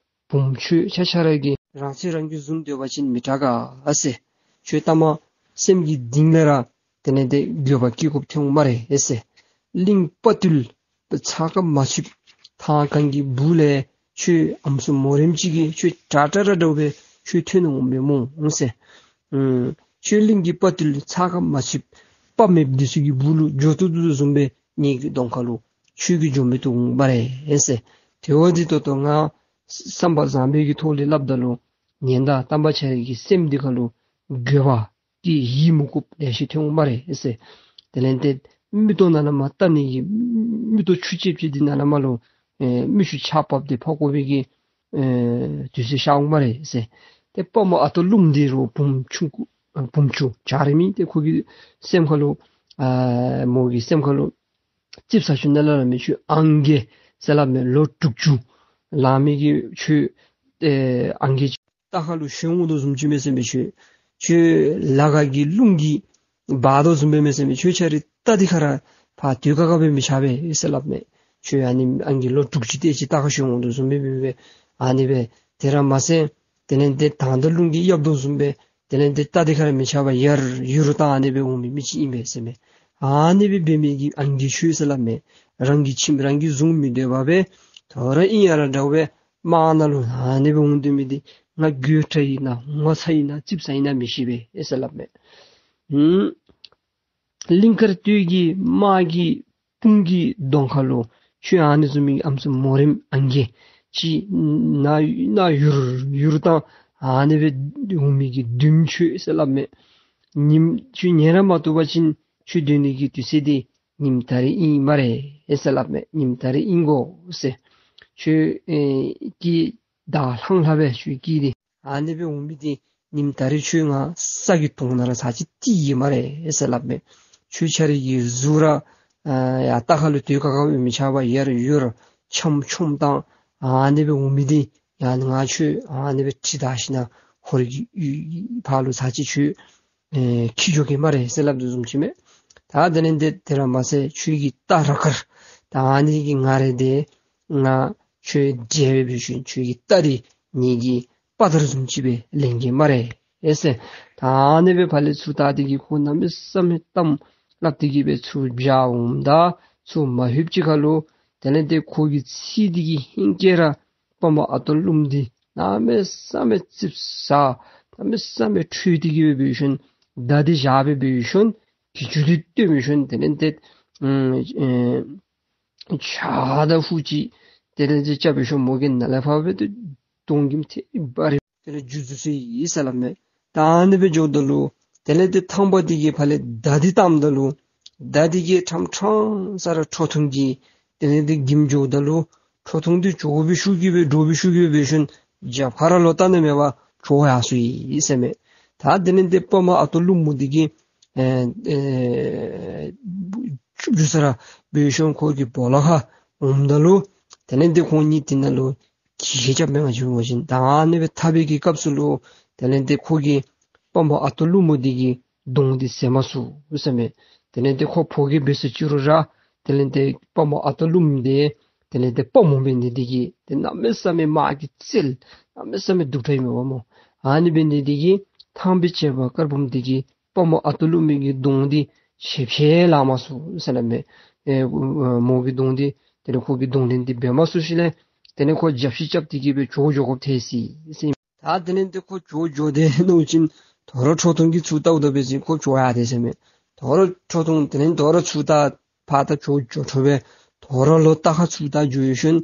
བུམོ་ཁྱོད་ཆ་ཆ་ར་གིས་རང་ཚེ་རང་གིས་བཟུང་སྡོད་པ་ཅིན་མི་དྲག་ག་ཟེར། ཁྱོད་ལྟ་མ་སེམས་ཀྱི་གཏིང་ལས་ར་དེ་ལས་ཏེ་འགྱོད་པ་སྐྱེ་དགོཔ་ཐོན་འོང་སྨ་རེ་ཨེ་ཟེར། གླིང་དཔའ་བརྟུལ་ཚ་ཁ་མ་ཚུདཔ་ཐང་གང་གི་སྦུག་ལས་ཁྱོད་ཨམ་སྲུ་མོ་རེངམ་ཅིག་གིས་ཁྱོད་དྲག་དྲག་ར་འདྲཝ་སྦེ་ཁྱོད་ཐོན་འོང་མས་སྨོ་ཟེར། ཨུམ་ཁྱོད་གླིང་གི་དཔའ་བརྟུལ་ཚ་ཁ་མ་ཚུདཔ་དཔའ་མེདཔ་འདི་ཚུ་གི་སྦུག་ལུ་འགྱོ་བཏུབ་བཏུབ་བཟུམ་སྦེ་ངེ་གི་གདོང་ཁ་ལུ་ཁྱོད་ཀྱིས་འགྱོ་མི་བཏུབ་འོང་སྨ་རེ་ཨེ་ཟེར། དེ་འབདཝ་ད་ད་ལྟོ་ང་བསམ་པ་བཟང་པོའི་གི་ཐོག་ལས་སླབ་ད་ལུ་ཉན་ད་དམ་པ་ཁྱེད་རའི་གི་སེམས་འདི་ཁ་ལུ་འགྱོད་པ་གི་ཡིད་མུག་དགོཔ་ལེ་ཤ་ཐོན་འོང་སྨ་རེ་ཨེ་ཟེར། དེ་ལས་ཏེ་མིག་ཏོ་ནང་ལས་མར་བལྟ་ནི་གི་མིག་ཏོ་ཆུ་ཅེབ་ཅེབ་འདི་ནང་ལས་མར་ལུ་ཨེ་མིག་ཆུ་ཆརཔ་འབབ་སྟེ་ཕར་བཀོ་བའི་གི་ཨེ་དུས་ཚོད་ཤར་འོང་སྨ་རེ་ཨེ་ཟེར། ཏེ་དཔའ་མོ་ཨ་སྟག་ཀླུ་འདི་རུང་བུམོ་ཆུང་ཀུ་ཨེ་བུམོ་ཆུང་བྱ་རི་མི་ཏེ་ཁོ་གི་སེམས་ཁ་ལུ་ཨ་མོ་གི་སེམས་ཁ་ལུ་ཙིགཔ་ཟ་ཞིནམ་ལས་སླབ་མས། ཁྱོད་ཨང་རྒས་ཟེར་སླབ་མས། ལོ་དྲུག་ཅུ་ལང་མི་གི་ཁྱོད་ཨེ་ཨང་རྒས་རྟ་ཁ་ལུ་ཞོན་འོང་དོ་བཟུམ་ཅིག་མས་ཟེར་མས། ཁྱོད་ཁྱོད་ལ་ཁ་གི་རླུང་གིས་འབག་དོ་བཟུམ་སྦེ་མས་ཟེར་མས། ཁྱོད་ཁྱེད་རའི་རྟ་འདི་ཁར་ར་ཕར་སྡོད་ཁག་ཁ་སྦེ་མི་ཆགས་པས་ཟེར་སླབ་མས། ཁྱོད་ཨ་ནི་ཨང་རྒས་ལོ་དྲུག་ཅུ་དེ་ཅིག་རྟ་ཁར་ཞོན་འོང་དོ་བཟུམ་སྦེ་སྦེ་སྦེ་ཨ་ནི་སྦེ་དེ་ར་མ་ཚད་དེ་ལས་ཏེ་དང་ད་རླུང་གིས་གཡབ་དོ་བཟུམ་སྦེ་དེ་ལས་ཏེ་རྟ་འདི་ཁར་མི་ཆགས་པར་ཡར་ཡུར་བཏང་ཨ་ནི་སྦེ་འོང་མི་མི་ཅིག་ཨིན་པས་ཟེར་མས། ཨ་ནི་སྦེ་འབད་མི་གི་ཨང་རྒས་ཁྱོད་ཟེར་སླབ་མས། རང་གི་ཁྱིམ་རང་གིས་བཟུང་མི་སྡོད་པར་སྦེ་དོ་རུང་ཨིན་ཡ་ར་འདྲཝ་སྦེ་དམག་ནང་ལུ་ཨ་ནི་སྦེ་འོང་སྡོད་མི་འདི་ང་དགོད་བྲ་ཨིན་ན་ངོ་ཚ་ཨིན་ན་ཙིགཔ་ཟ་ཨིན་ན་མི་ཤེས་པས་ཨེ་ཟེར་སླབ་མས། ཨུམ། གླིང་དཀར་སྟོད་ཀྱི་དམག་གི་དཔུང་གི་གདོང་ཁ་ལུ་ཁྱོད་ཨ་ནི་བཟུམ་མའི་ཨམ་སྲུ་མོ་རེངམ་ཨང་རྒས་ཅིག་ནཱ་ནཱ་ཡུར་ཡུར་བཏང་ཨ་ནི་སྦེ་འོང་མི་གི་བདུདམོ་ཁྱོད་ཟེར་སླབ་མས། ཉིནམ་ཁྱོད་ཉལ་ར་མ་བཏུབ་པ་ཅིན་ཁྱོད་སྡོད་ནི་གི་དུས་ཚོད་འདི་ཉིནམ་ད་རིས་ཨིན་སྨ་རེ་ཨེ་ཟེར་སླབ་མས། ཉིནམ་ད་རིས་ཨིན་གོ་ཟེར། ཁྱོད་ཨེ་སྐད་དག་ལྷང་ལྷང་སྦེ་ཁྱོད་སྐད་འདི་ཨ་ནི་སྦེ་འོང་མི་འདི་ཉིནམ་ད་རིས་ཁྱོད་ང་ས་གི་དོང་ནང་ར་ཚར་གཅིག་བཏིང་ཡི་སྨ་རེ་ཨེ་ཟེར་སླབ་མས། ཁྱོད་ཁྱེད་རའི་གི་གཟུགས་ར་ཨ་ཡར་རྟ་ཁ་ལུ་སྡོད་ཁག་ཁ་སྦེ་མི་ཆགས་པར་ཡར་ཡུར་འཆམ་འཆམ་བཏང་ཨ་ནི་སྦེ་འོང་མི་འདི་ཡང་ང་ཁྱོད་ཨ་ནི་སྦེ་ཁྲིད་ད་ཞིནམ་ཧོར་གྱི་ཡུལ་ཕར་ལུ་ཚར་གཅིག་ཁྱོད་ཨེ་འཁྱིད་འགྱོ་གེ་སྨ་རེ་ཟེར་སླབ་དོ་བཟུམ་ཅིག་མས། ད་དེ་ལས་ཏེ་དེ་ར་མ་ཚད་ཁྱོད་ཀྱི་རྟ་ར་དཀར་ད་ཨ་ནི་གི་ང་རེ་དེ་ང་ཁྱོད་འབྲལ་བའི་ཤུལ་ཁྱོད་ཀྱི་རྟ་འདི་ངེ་གི་དཔའ་དར་བཟུམ་ཅིག་སྦེ་ལེན་གེ་སྨ་རེ་ཨེ་ཟེར། ད་ཨ་ནི་སྦེ་ཕར་ལས་ཚུར་བལྟ་སྟེ་གི་ཁོ་གནམ་མེད་ས་མེད་གཏམ་སླབ་སྟེ་གི་སྦེ་ཚུར་བྱོན་འོངམ་ད་ཚུར་མ་ལྷོདཔ་ཅིག་ཁར་ལུ་དེ་ལས་ཏེ་ཁོ་གི་ཚིག་འདི་གིས་ཧིང་སྐྱེ་ར་དཔའ་མོ་ཨ་སྟག་ཀླུ་འདི་གནམ་མེད་ས་མེད་ཙིགཔ་ཟ་གནམ་མེད་ས་མེད་ཁྲོས་ཏེ་གི་སྦེ་འབད་ཞིནམ་མདའ་འདི་བཞག་སྦེ་འབད་ཞིནམ་གྱི་ཅུང་འདི་བཏོན་འབད་ཞིནམ་དེ་ལས་ཏེ་ཨེ་ཨེ་ཕྱག་དང་ཧུད་ཅིག་དེ་ལས་ཏེ་རྐྱབ་འབད་ཞིནམ་མོ་གིས་ནཱ་ལས་ཕར་སྦེ་ཏེ་གདོང་གི་མཐེ་བོ་རེ་ དེ་ལས་འགྱོ་ཚུགས་སོ་ཡི་ཟེར་སླབ་མས། ད་ཨ་ནི་སྦེ་འགྱོཝ་ད་ལུ་དེ་ལས་ཏེ་ཐང་པ་འདི་གིས་ཕར་ལས་མདའ་འདི་བཏངམ་ད་ལུ་མདའ་འདི་གིས་ཕྲང་ཕྲང་ས་ར་ཁྲོ་ཐུང་གི་དེ་ལས་ཏེ་འགྱིམ་འགྱོཝ་ད་ལུ་ཁྲོ་ཐུང་འདི་བྱོག་སྦེ་ཤུགས་ཀྱིས་སྦེ་འདྲོག་སྦེ་ཤུགས་ཀྱིས་སྦེ་འབད་ཞིནམ་རྒྱབ་ཁ་ར་ལོག་བལྟ་ནི་མེད་པར་བྱོག་ཡར་སོ་ཡི་ཟེར་མས། ད་དེ་ལས་ཏེ་དཔའ་མོ་ཨ་སྟག་ཀླུ་མོ་འདི་གིས་ཨེ་ཨེ་ཅུབ་ཅུབ་ས་ར་འབད་ཞིནམ་ཁོ་གི་སྦོ་ལོགས་ཁར་འོངམ་ད་ལུ་དེ་ལས་ཏེ་ཁོང་གཉིས་དེ་ནང་ལུ་གི་ཧེ་རྐྱབ་མི་ང་བཅས་འབད་བ་ཅིན་ད་ཨ་ནི་སྦེ་འཐབ་པའི་གི་སྐབས་སུ་ལུ་དེ་ལས་ཏེ་ཁོ་གིས་དཔའ་མོ་ཨ་སྟག་ཀླུ་མོ་འདི་གི་གདོང་འདི་བཟེད་མ་ཚུགས་ཟེར་མས། དེ་ལས་ཏེ་ཁོ་ཕོ་སྐྱེས་འབད་ས་ཅི་རུང་ར་དེ་ལས་ཏེ་དཔའ་མོ་ཨ་སྟག་ཀླུ་མོ་འདི་དེ་ལས་ཏེ་དཔའ་མོ་འབད་ནི་འདི་གིས་ཏེ་གནམ་མེད་ས་མེད་དམག་གི་རྩལ་གནམ་མེད་ས་མེད་སྡུག་དྲགས་ཨིན་མས་པ་སྨོ། ཨ་ནི་འབད་ནི་འདི་གིས་ཐང་པའི་བྱེ་བ་དཀར་འབུམ་འདི་གིས་དཔའ་མོ་ཨ་སྟག་ཀླུ་མོ་གི་གདོང་འདི་ཞལ་ཕྱེ་ལང་མ་ཚུགས་ཟེར་སླབ་མས། ཨེ་མོ་གི་གདོང་འདི་དེ་ལས་ཁོ་གི་གདོང་ལེན་འདི་འབད་མ་ཚུགས་ཞིནམ་ལས་དེ་ལས་ཁོ་རྒྱབ་ཤིག་རྐྱབ་སྟེ་གི་སྦེ་བྱོག་འགྱོ་དགོཔ་ཐལ་སོ་ཡི་ཟེར། ད་དེ་ལས་ཏེ་ཁོ་བྱོག་འགྱོ་སྟེ་མནོ་ཞིནམ་དོ་རུང་ཁྲོ་ཐུང་གིས་ཚུར་བལྟཝ་ད་འབད་ཞིནམ་ཁོ་བྱོག་ཡར་ཏེ་ཟེར་མས། དོ་རུང་ཁྲོ་ཐུང་དེ་ལས་དོ་རུང་ཚུར་བལྟ་ཕར་ད་བྱོག་འགྱོ་འཕྲོ་སྦེ་དོ་རུང་ལོག་ལྟག་ཁར་ཚུར་བལྟ་འགྱོ་ཞིནམ་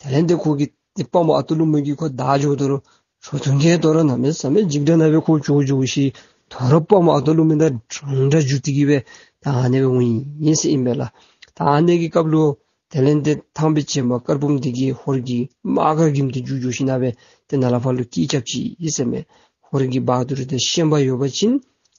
དེ་ལས་ཏེ་ཁོ་གིས་ཏེ་དཔའ་མོ་ཨ་སྟག་ཀླུ་མོ་གིས་ཁོ་བདའ་འགྱོཝ་ད་ལུ་ཁྲོ་ཐུང་གིས་དོ་རུང་གནམ་མེད་ས་མེད་འཇིགས་སྐྲག་ནང་སྦེ་ཁོ་བྱོག་འགྱོ་ཞིནམ་དོ་རུང་དཔའ་མོ་ཨ་སྟག་ཀླུ་མོ་དང་འདྲན་འདྲ་འགྱོ་སྟེ་གི་སྦེ་ད་ཨ་ནི་སྦེ་འོང་ཡི་ཟེར་ཨིན་པས་ལགས། ད་ཨ་ནི་གི་སྐབས་ལུ་དེ་ལས་ཏེ་ཐང་པའི་བྱེ་བ་དཀར་འབུམ་འདི་གིས་ཧོར་གྱི་དམག་ག་འགྱིམ་སྟེ་འགྱོ་འགྱོ་ཞིནམ་སྦེ་ཏེ་ནཱ་ལས་ཕར་ལུ་སྐད་རྐྱབ་ཅི་ཟེར་མས། ཧོར་གྱི་བ་དུར་དང་ཤན་པ་ཡོད་པ་ཅིན་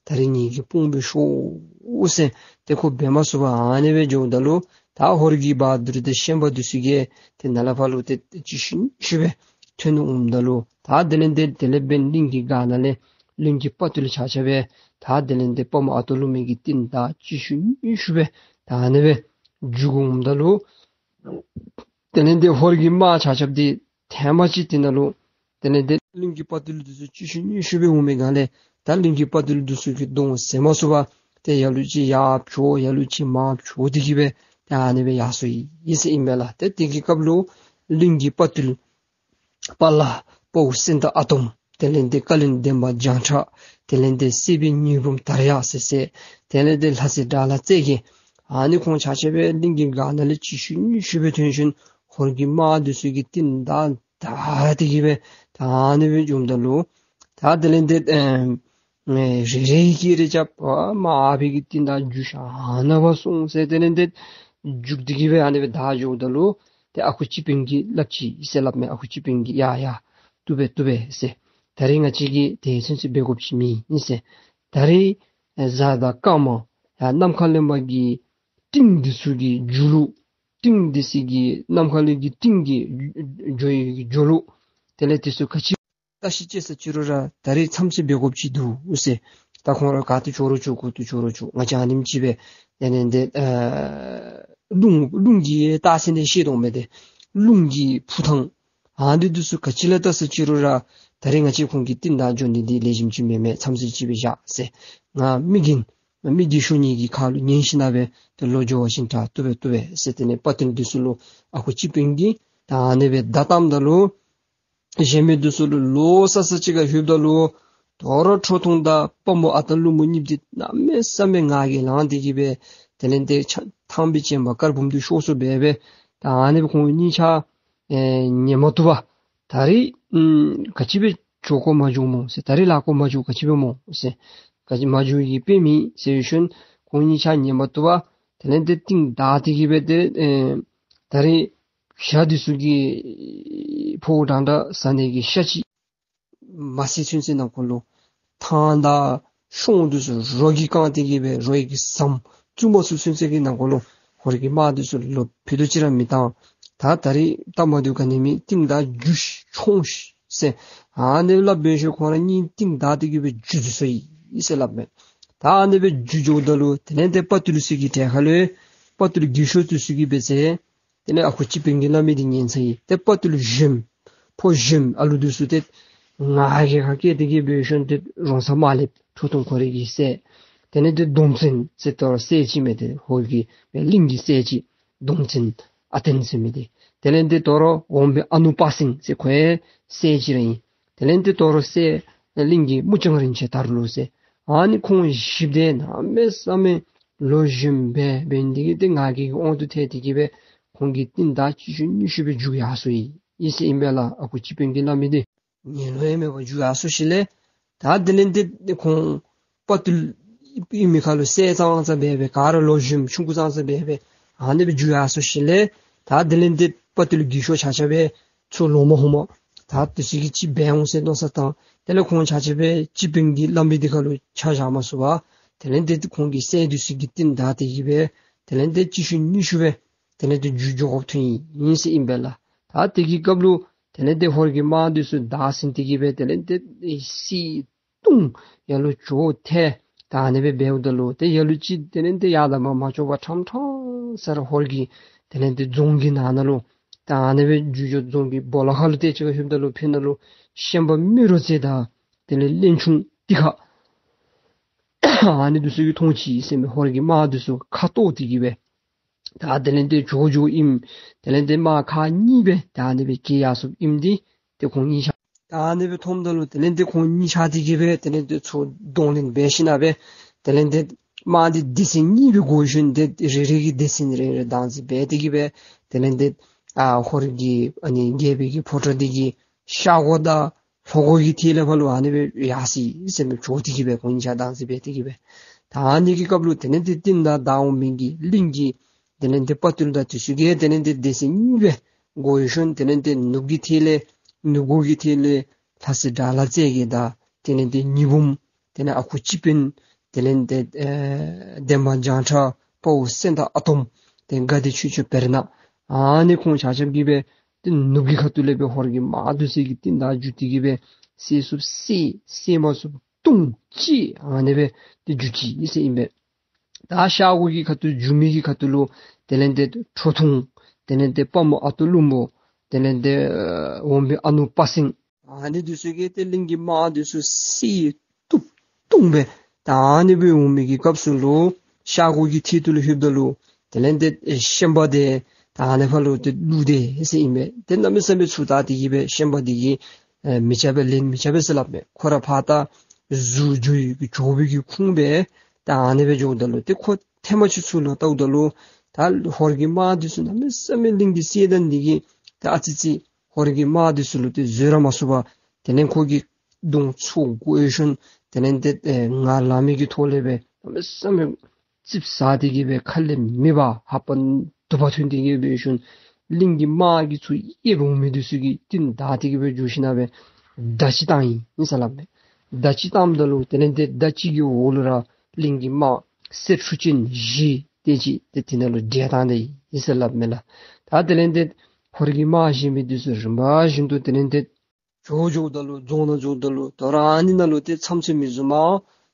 ད་རིས་ངེ་གི་དཔུང་སྦེ་ཤོག་ཟེར། ཏེ་ཁོ་འབད་མ་ཚུགས་པར་ཨ་ནི་སྦེ་འགྱོཝ་ད་ལུ་ད་ཧོར་གྱི་བ་དུར་དང་ཤན་པ་འདི་ཚུ་གིས་ཏེ་ནཱ་ལས་ཕར་ལུ་ཏེ་ཅིག་ཤུལ་ཤུལ་སྦེ་ཐོན་འོངམ་ད་ལུ་ད་དེ་ལས་ཏེ་དེ་ལས་འབདན་གླིང་གི་སྒར་ནང་ལས་གླིང་གི་དཔའ་བརྟུལ་ཆ་ཁྱབ་སྦེ་ད་དེ་ལས་ཏེ་དཔའ་མོ་ཨ་སྟག་ཀླུ་མོ་གི་རྟིང་བདའ་ཅིག་ཤུལ་ཤུལ་སྦེ་ད་ཨ་ནི་སྦེ་འགྱོ་འོངམ་ད་ལུ་དེ་ལས་ཏེ་ཧོར་གྱི་དམག་ཆ་ཁྱབ་འདི་ཐེངས་མ་གཅིག་དེ་ནང་ལུ་དེ་ལས་ཏེ་གླིང་གི་དཔའ་བརྟུལ་འདི་ཚུ་ཅིག་ཤུལ་ཤུལ་སྦེ་འོང་མི་སྒང་ལས་ད་གླིང་གི་དཔའ་བརྟུལ་འདི་ཚུ་གི་གདོང་བཟེད་མ་ཚུགས་པར་ཏེ་ལ་ལུ་ཅིག་ཡར་བྱོག་ལ་ལུ་ཅིག་མར་བྱོག་སྟེ་གི་སྦེ་ད་ཨ་ནི་སྦེ་ཡར་སོ་ཡི་ཟེར་ཨིན་པས་ལགས། ཏེ་དེ་གི་སྐབས་ལུ་གླིང་གི་དཔའ་བརྟུལ་དཔའ་ལ་དཔའ་བོ་སེང་སྟག་ཨ་དོམ། དེ་ལས་ཏེ་བཀའ་བློན་འདན་མ་བྱང་ཁྲ། དེ་ལས་ཏེ་སྲིད་པའི་ཉི་འབུམ་དར་ཡག་ཟེར་ཟེར། དེ་ལས་ཏེ་ལྷ་སྲས་དགྲ་ལྷ་རྩེ་རྒྱལ། ཨ་ནི་ཁོང་ཆ་ཁྱབ་སྦེ་གླིང་གི་སྒར་ནང་ལས་ཅིག་ཤུལ་ཤུལ་སྦེ་ཐོན་ཞིནམ་ཧོར་གྱི་དམག་འདི་ཚུ་གི་རྟིང་བདའ་བདའ་སྟེ་གི་སྦེ་ད་ཨ་ནི་སྦེ་འགྱོཝ་ད་ལུ་ད་དེ་ལས་ཏེ་ཨེམ་ཨེ་རེ་རེ་གིས་རེ་རྐྱབ་པ་མར་ཨ་ཕི་གི་རྟིང་བདའ་རྒྱུག་ཤིག་ཨ་ནཱ་བ་སོང་ཟེར། དེ་ལས་ཏེ་རྒྱུག་སྟེ་གི་སྦེ་ཨ་ནི་སྦེ་བདའ་འགྱོཝ་ད་ལུ་ཏེ་ཨ་ཁུ་སྤྱི་དཔོན་གྱིས་སླབ་ཅི་ཟེར་སླབ་མས། ཨ་ཁུ་སྤྱི་དཔོན་གྱིས་ཡ་ཡ་བཏུབ་པས་བཏུབ་པས་ཟེར། ད་རིས་ང་བཅས་ཀྱིས་དེ་ཚུན་ཚོད་འབད་དགོཔ་ཅིག་མེད་ཨིན་ཟེར། ད་རིས་ཨེ་གཟའ་དང་སྐར་མ་ཡང་ནམ་མཁའ་ལས་མར་གྱི་སྤྲིན་འདི་ཚུ་གི་རྒྱུ་ལུགས་སྤྲིན་འདི་ཚུ་གི་ནམ་མཁའ་ལས་ཀྱི་སྤྲིན་གྱི་རྒྱུ་རྒྱུ་རྒྱུ་ལུགས་དེ་ལས་འདི་ཚུ་ག་ཅི་བལྟ་ཤེས་ཅི་ཟེར་ཅི་རུང་ར་ད་རིས་མཚམས་ཚོད་འབད་དགོཔ་ཅིག་འདུག་ཟེར། ད་ཁོང་ར་ག་ཏེ་བྱོག་རུང་བྱོག་གུ་ཏེ་བྱོག་རུང་བྱོག། ང་བཅས་ཨ་ནེམ་ཅིག་སྦེ་ཨ་ནི་འདི་ཨ་རླུང་རླུང་གི་རྟགས་མཚན་འདི་ཤེས་དོ་མས། ཏེ་རླུང་གི་འཕུ་ཐངས་ཨ་ནི་འདི་ཚུ་ག་ཅི་ལུ་བལྟ་ཟེར་ཅི་རུང་ར་ད་རིས་ང་བཅས་ཁོང་གི་རྟིང་བདའ་འགྱོ་ནི་འདི་ལེགས་ཤོམ་ཅིག་མེན་མས། མཚམས་ཚོད་ཅིག་སྦེ་བཞག་ཟེར། ང་མི་རྒན་མི་བདེ་ཤོས་ཉིད་ཀྱི་ཁ་ལུ་ཉན་ཞིན་ན་སྦེ་ཏེ་ལོག་འགྱོ་བ་ཅིན་དྲག། བཏུབ་པས་བཏུབ་པས་ཟེར། དེ་ལས་དཔའ་བརྟུལ་འདི་ཚུ་ལུ་ཨ་ཁུ་སྤྱི་དཔོན་གྱིས་ད་ཨ་ནི་སྦེ་བརྡ་བཏངམ་ད་ལུ་གཞན་མི་འདི་ཚུ་ལུ་ལོག་ས་ས་ཅིག་ཁར་ལྷོདཔ་ད་ལུ་དོ་རུང་ཁྲོ་ཐུང་དང་དཔའ་མོ་ཨ་སྟག་ཀླུ་མོ་གཉིས་འདི་གནམ་མེད་ས་མེད་ངར་གྱིས་ལངས་ཏེ་གི་སྦེ་དེ་ལས་ཏེ་ཆ་ཐང་པའི་བྱེ་མ་དཀར་འབུམ་འདི་ཤོར་སོ་སྦེ་སྦེ་ད་ཨ་ནི་སྦེ་ཁོང་གཉིས་ཆ་ཨེ་ཉན་མ་བཏུབ་པར་ད་རིས་ཨམ་ག་ཅི་སྦེ་བྱོག་དགོ་མ་བྱོག་སྨོ་ཟེར། ད་རིས་ལཱ་དགོ་མ་བྱོག་ག་ཅི་སྦེ་སྨོ་ཟེར། ག་ཅི་མ་བྱོག་གི་དཔེ་མེད་ཟེར་ཞིནམ་ཁོང་གཉིས་ཆ་ཉན་མ་བཏུབ་པར་དེ་ལས་ཏེ་རྟིང་བདའ་སྟེ་གི་སྦེ་ཏེ་ཨེ་ད་རིས་ཞག་འདི་ཚུ་གི་ཕོཝ་འདྲན་འདྲ་ཟ་ནི་གི་ཤ་ཅིག་མ་ཟ་ཚུན་ཚོད་ནང་འཁོད་ལུ་ཐང་དང་གཤོང་འདི་ཚུ་རོ་གིས་བཀང་སྟེ་གི་སྦེ་རོ་གིས་ཟམ་བཙུགས་མ་ཚུགས་ཚུན་ཚོད་ཀྱི་ནང་འཁོད་ལུ་ཧོར་གྱི་དམག་འདི་ཚུ་ལུ་ཕུད་རྡོག་ཅིག་ར་མི་བཏང་། ད་ད་རིས་སྟབས་མ་བདེཝ་ག་ནི་མེད། རྟིང་བདའ་རྒྱུགས་ཤིག་མཆོངས་ཤིག་ཟེར་ཨ་ནི་སླབ་སྦེ་ཞིནམ་ཁོང་ར་གཉིས་རྟིང་བདའ་སྟེ་གི་སྦེ་རྒྱུགས་ཚུགས་སོ་ཡི་ཟེར་སླབ་མས། ད་ཨ་ནི་སྦེ་རྒྱུགས་འགྱོཝ་ད་ལུ་དེ་ལས་ཏེ་དཔའ་བརྟུལ་ཚུ་གི་གྲལ་ཁར་ལུ་དཔའ་བརྟུལ་རྒས་ཤོས་འདི་ཚུ་གིས་འབད་ཟེར། དེ་ལས་ཨ་ཁུ་སྤྱི་དཔོན་གྱིས་སླབ་མི་འདི་ཉན་ཚར་ཡི། ཏེ་དཔའ་བརྟུལ་གཞོནམ་ཕོ་གཞོནམ་ཨ་ལུ་འདི་ཚུ་ཏེ་ང་རྒྱལ་ཁ་སྐྱེས་ཏེ་གི་སྦེ་ཞིནམ་ཏེ་རོང་ཚ་དམར་ལེབ་ཁྲོ་ཐུང་ཁོ་རའི་གི་སྲས། དེ་ལས་ཏེ་གདོང་བཙན་ཟེར་དོ་རུང་སྲས་ཅིག་མས། ཏེ་ཧོར་གྱི་གླིང་གི་སྲས་ཅིག་གདོང་བཙན་ཨ་བརྟན་ཟེར་མི་འདི། དེ་ལས་ཏེ་དོ་རུང་འོམ་བུ་ཨ་ནུ་དཔའ་སེང་ཟེར་ཁོ་ཡང་སྲས་ཅིག་ར་ཨིན། དེ་ལས་ཏེ་དོ་རུང་སྲས་གླིང་གི་མུ་ལྕང་རིན་ཆེན་དར་ལུ་ཟེར། ཨ་ནི་ཁོང་བཞི་འདི་གནམ་མེད་ས་མེད་ལོ་གཞོནམ་སྦེ་འབད་ནི་འདི་གིས་ཏེ་ང་རྒྱལ་གྱི་དབང་དུ་ཐལ་ཏེ་གི་སྦེ་ཁོང་གིས་རྟིང་བདའ་ཅིག་ཤུལ་གཉིས་ཤུལ་སྦེ་རྒྱུགས་ཡར་སོ་ཡི་ཟེར་ཨིན་པས་ལགས། ཨ་ཁུ་སྤྱི་དཔོན་གྱིས་སླབ་མི་འདི། ངན་ལོང་ཡང་མེད་པར་འགྱུར་ཡར་སོ་ཞིནམ་ལས་ད་དེ་ལས་ཏེ་ཁོང་དཔའ་བརྟུལ་ཨིན་མི་ཁར་ལུ་སྲས་ཙང་ཙང་སྦེ་སྦེ་ག་ར་ལོ་གཞོནམ་ཆུང་ཀུ་ཙང་ཙང་སྦེ་སྦེ་ཨ་ནི་སྦེ་འགྱུར་ཡར་སོ་ཞིནམ་ལས་ད་དེ་ལས་ཏེ་དཔའ་བརྟུལ་རྒས་ཤོས་ཆ་ཁྱབ་སྦེ་ཚུར་ལོག་མ་ཤོར་མས། ད་དེ་ཚུ་གིས་ཅིག་འབད་འོང་ཟེར་མནོ་བསམ་བཏང་། དེ་ལས་ཁོང་ཆ་ཁྱབ་སྦེ་སྤྱི་དཔོན་གྱི་བླམ་འདི་ཁར་ལུ་ཆ་བཞག་མ་ཚུགས་པར་དེ་ལས་ཏེ་ཁོང་གི་སྲས་འདི་ཚུ་གི་རྟིང་བདའ་སྟེ་གི་སྦེ་དེ་ལས་ཏེ་གཅིག་ཤུལ་གཉིས་ཤུལ་སྦེ་དེ་ལས་ཏེ་འགྱོ་འགྱོཝ་ཐོན་ཡི་ཟེར་ཨིན་པས་ལགས། ད་དེ་གི་སྐབས་ལུ་དེ་ལས་ཏེ་ཧོར་གྱི་དམག་འདི་ཚུ་བདའ་ཟིན་ཏེ་གི་སྦེ་དེ་ལས་ཏེ་བསད་བཏུལ་ཡར་ལུ་བྱོག་ཐལ། ད་ཨ་ནི་སྦེ་འབདཝ་ད་ལུ་ཏེ་ཡར་ལུ་ཅིག་དེ་ལས་ཏེ་ཡར་ད་མར་མ་ལྕོགས་པར་ཕྲང་ཕྲང་ས་ར་ཧོར་གྱི་དེ་ལས་ཏེ་རྫོང་གི་ནང་ན་ལུ་ད་ཨ་ནི་སྦེ་འགྱོ་འགྱོ་རྫོང་གི་སྦོ་ལོགས་ཁར་ལུ་ཏེ་ཅིག་ཁར་ལྷོདཔ་ད་ལུ་ཕར་ན་ལུ་ཤན་པ་རྨེ་རུ་རྩེ་དང་དེ་ལས་གླིང་ཆུང་ཏི་ཁ་ཨ་ནི་འདི་ཚུ་གིས་མཐོང་ཅི་ཟེར་མས། ཧོར་གྱི་དམག་འདི་ཚུ་ཁ་བཏོག་སྟེ་གི་སྦེ་ད་དེ་ལས་ཏེ་བྱོག་འགྱོཝ་ཨིནམ། དེ་ལས་ཏེ་དམག་ཁག་གཉིས་སྦེ་ད་ཨ་ནི་སྦེ་གྱེས་ཡར་སོཔ་ཨིནམ་འདི་ཏེ་ཁོང་གཉིས་ཆ་ད་ཨ་ནི་སྦེ་མཐོངམ་ད་ལུ་དེ་ལས་ཏེ་ཁོང་གཉིས་ཆ་སྟེ་གི་སྦེ་དེ་ལས་ཏེ་ཚུར་གདོང་ལེན་འབད་ཞིན་ན་སྦེ་དེ་ལས་ཏེ་དམག་འདི་སྡེ་ཚན་གཉིས་སྦེ་བགོ་ཞིནམ་ཏེ་རེ་རེ་གིས་སྡེ་ཚན་རེ་རེ་བདག་འཛིན་འབད་དེ་གི་སྦེ་དེ་ལས་ཏེ་ཨ་ཧོར་གྱི་ཨ་ནི་རྒྱལ་པོའི་གི་ཕོ་བྲང་འདི་གི་ཤར་སྒོ་དང་ལྷོ་སྒོ་གི་ཐད་ལས་ཕར་ལུ་ཨ་ནི་སྦེ་ཡར་སོ་ཡི་ཟེར་མས། བྱོག་སྟེ་གི་སྦེ་ཁོང་གཉིས་ཆ་བདག་འཛིན་འབད་དེ་གི་སྦེ། ད་ཨ་ནི་གི་སྐབས་ལུ་དེ་ལས་ཏེ་རྟིང་བདའ་བདའ་འོང་མི་གི་གླིང་གི་དེ་ལས་ཏེ་དཔའ་བརྟུལ་དང་དེ་ཚུ་གིས་དེ་ལས་ཏེ་སྡེ་ཚན་གཉིས་སྦེ་བགོ་ཞིནམ་དེ་ལས་ཏེ་ནུབ་ཀྱི་ཐད་ལས་ནུབ་སྒོ་གི་ཐད་ལས་ལྷ་སྲས་དགྲ་ལྷ་རྩེ་རྒྱལ་དང་དེ་ལས་ཏེ་ཉི་འབུམ། དེ་ལས་ཨ་ཁུ་སྤྱི་དཔོན། དེ་ལས་ཏེ་ཨེ་འདན་མ་བྱང་ཁྲ། དཔའ་བོ་སེང་སྟག་ཨ་དོམ། ཏེ་དགའ་བདེ་ཆོས་སྐྱོང་བེར་ནག། ཨ་ནི་ཁོང་ཆ་ཁྱབ་ཀྱིས་སྦེ་ཏེ་ནུབ་ཀྱི་ཁ་ཐུག་ལས་སྦེ་ཧོར་གྱི་དམག་འདི་ཚུ་གི་རྟིང་བདའ་འགྱོ་སྟེ་གི་སྦེ་བསད་ཚུགསཔ་བསད། བསད་མ་ཚུགསཔ་བཏུལ་ཅི། ཨ་ནི་སྦེ་ཏེ་འགྱོ་ཅི་ཟེར་ཨིན་པས། ད་ཤར་སྒོ་གི་ཁ་ཐུག་འགྱོ་མི་གི་ཁ་ཐུག་ལུ་དེ་ལས་ཏེ་ཁྲོ་ཐུང་། དེ་ལས་ཏེ་དཔའ་མོ་ཨ་སྟག་ཀླུ་འབུམ། དེ་ལས་ཏེ་ཨེ་འོག་མིན་ཨ་ནུ་དཔའ་སེང་། ཨ་ནི་འདི་ཚུ་གིས་ཏེ་གླིང་གི་དམག་འདི་ཚུ་བསད་བཏུལ་བཏུལ་སྦེ། ད་ཨ་ནི་སྦེ་འོང་མི་གི་སྐབས་སུ་ལུ་ཤར་སྒོ་གི་ཐད་ཐུག་ལུ་ལྷོདཔ་ད་ལུ་དེ་ལས་ཏེ་ཤན་པ་འདི་ད་ཨ་ནི་ཕར་ལུ་ཏེ་ལུས་ཏེ་ཟེར་ཨིན་པས། ཏེ་གནམ་མེད་ས་མེད་ཚུར་བལྟ་སྟེ་གི་སྦེ་ཤན་པ་འདི་གིས་ཨེ་མི་རྐྱབ་པས་ལན་མི་རྐྱབ་པས་ཟེར་སླབ་མས། ཁོ་ར་ཕར་ད་གཟུགས་འགྱོ་ཡི་གི་འགྱོ་བའི་གི་ཁུངས་སྦེ་ད་ཨ་ནི་སྦེ་འགྱོཝ་ད་ལུ་ཏེ་ཁོ་ཐེངས་མ་ཅིག་ཚུར་ལོག་བལྟཝ་ད་ལུ་ད་ཧོར་གྱི་དམག་འདི་ཚུ་གནམ་མེད་ས་མེད་གླིང་གི་སྲས་དང་འདི་གིས་ད་ཨ་ཙི་ཙི་ཧོར་གྱི་དམག་འདི་ཚུ་ལུ་ཏེ་བཟོད་ར་མ་ཚུགས་པར་དེ་ལས་ཁོ་གི་གདོང་ཚུར་བགོ་ཞིནམ་དེ་ལས་ཏེ་ཨེ་ངར་ལངས་མི་གི་ཐོག་ལས་སྦེ་གནམ་མེད་ས་མེད་ཙིགཔ་ཟ་སྟེ་གི་སྦེ་ཁ་ལས་མེ་འབར་ལྷ་པ་དུ་བ་ཐོན་ཏེ་གི་སྦེ་ཞིནམ་གླིང་གི་དམག་གི་ཚུར་ཡེབ་འོང་མི་འདི་ཚུ་གི་རྟིང་བདའ་སྟེ་གི་སྦེ་འགྱོ་ཞིན་ན་སྦེ་མདའ་གཅིག་བཏང་ཡི་ཟེར་སླབ་མས། མདའ་གཅིག་བཏངམ་ད་ལུ་དེ་ལས་ཏེ་མདའ་གཅིག་གི་འོག་ལུ་ར་གླིང་གི་དམག་གསེར་འཕྲུ་ཅན་བཞི་དེ་ཅིག་ཏེ་དེ་ནང་ལུ་བསྒྲལ་བཏང་ད་ཡི་ཟེར་སླབ་མས་ལགས། ད་དེ་ལས་ཏེ་ཧོར་གྱི་དམག་གཞན་མི་འདི་ཚུ་རིམ་པ་བཞིན་དུ་དེ་ལས་ཏེ་འགྱོ་འགྱོཝ་ད་ལུ་རྫོང་ནང་འགྱོཝ་ད་ལུ་དོ་རུང་ཨ་ནི་ནང་ལུ་ཏེ་མཚམས་མཚམས་མི་བཟུམ་མ་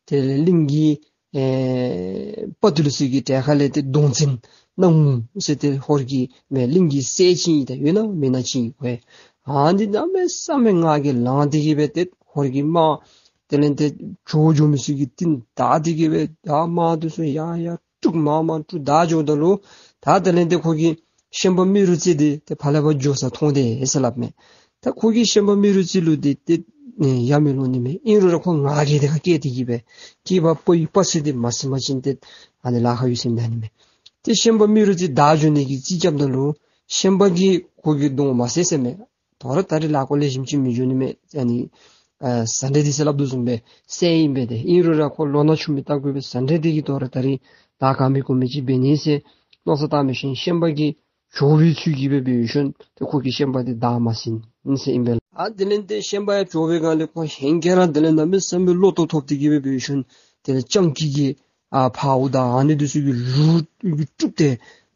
དེ་ལས་གླིང་གི་ཨེ་དཔའ་བརྟུལ་ཚུ་གི་གྲལ་ཁ་ལས་ཏེ་གདོང་བཙན་སྣང་ངུ་ཟེར་ཏེ་ཧོར་གྱི་མེན་གླིང་གི་སྲས་ཅིག་ཨིན་ད་ཡོད་ན་མེན་ན་ཅིག་ཨིན་ཁོ་ཨེ། ཨ་ནི་གནམ་མེད་ས་མེད་ངར་གྱིས་ལངས་ཏེ་གི་སྦེ་ཏེ་ཧོར་གྱི་དམག་དེ་ལས་ཏེ་འགྱོ་འགྱོ་མི་ཚུ་གི་རྟིང་བདའ་སྟེ་གི་སྦེ་ད་དམག་འདི་ཚུ་ཡར་ཡར་དཀྲུག་མར་མར་དཀྲུག་བདའ་འགྱོཝ་ད་ལུ་ད་དེ་ལས་ཏེ་ཁོ་གི་ཤན་པ་རྨེ་རུ་རྩེ་འདི་ཏེ་ཕར་ལས་ཕར་འགྱོ་ས་མཐོང་དེས་ཟེར་སླབ་མས། ད་ཁོ་གིས་ཤན་པ་རྨེ་རུ་རྩེ་ལུ་འདི་ཏེ་ཨེ་ཡ་མི་ལོང་ནི་མས། ཨིན་རུང་ར་ཁོ་ངར་གྱིས་དེ་ཁར་བཀལ་ཏེ་གི་སྦེ་སྐྱེས་པ་ཕོ་ཡི་དཔའ་རྩལ་འདི་མ་ཟིན་པ་ཅིན་ཏེ་ཨ་ནི་ལཱ་ཁག་ཡོད་ཟེར་མི་ཨ་ནི་མས། ཏེ་ཤན་པ་རྨེ་རུ་རྩེ་བདའ་འགྱོ་ནི་གི་རྩིས་རྐྱབ་ད་ལུ་ཤན་པ་གིས་ཁོ་གི་གདོང་མ་བསད་ཟེར་མས། དོ་རུང་ད་རེས་ལཱ་ཁོ་ལེགས་ཤོམ་ཅིག་མི་འགྱོ་ནི་མས། ཨ་ནི་ཨ་ཟ་འདྲེ་འདི་ཟེར་སླབ་དོ་བཟུམ་སྦེ་བསད་ཨིན་པས་ཏེ། ཨིན་རུང་ར་ཁོ་ལོ་ན་ཆུང་མི་རྟག་གུ་སྦེ་ཟ་འདྲེ་འདི་གིས་དོ་རུང་ད་རེས་ད་ག་མི་གོ་མི་ཅིག་འབད་ནི་ཟེར་མནོ་བསམ་བཏང་མི་ཤེས་ཤན་པ་གིས་བྱོག་པའི་ཚུལ་གྱིས་སྦེ་འབད་ཞིནམ་ཏེ་ཁོ་གིས་ཤན་པ་འདི་བདའ་མ་ཟིན་ཟེར་ཨིན་པས་ལགས། ཨ་དེ་ལས་ཏེ་ཤན་པ་ཡང་བྱོག་པའི་སྒང་ལས་ཁོ་ཧེང་སྐལ་ར་དེ་ལས་གནམ་མེད་ས་མེད་བློ་ལྟོ་ཐོབ་སྟེ་གི་སྦེ་འབད་ཞིནམ་དེ་ལས་སྤྱང་ཀི་གི་ཨ་ཕརཝ་དང་ཨ་ནི་འདི་ཚུ་གི་ལུ་གི་དཀྲུགས་ཏེ་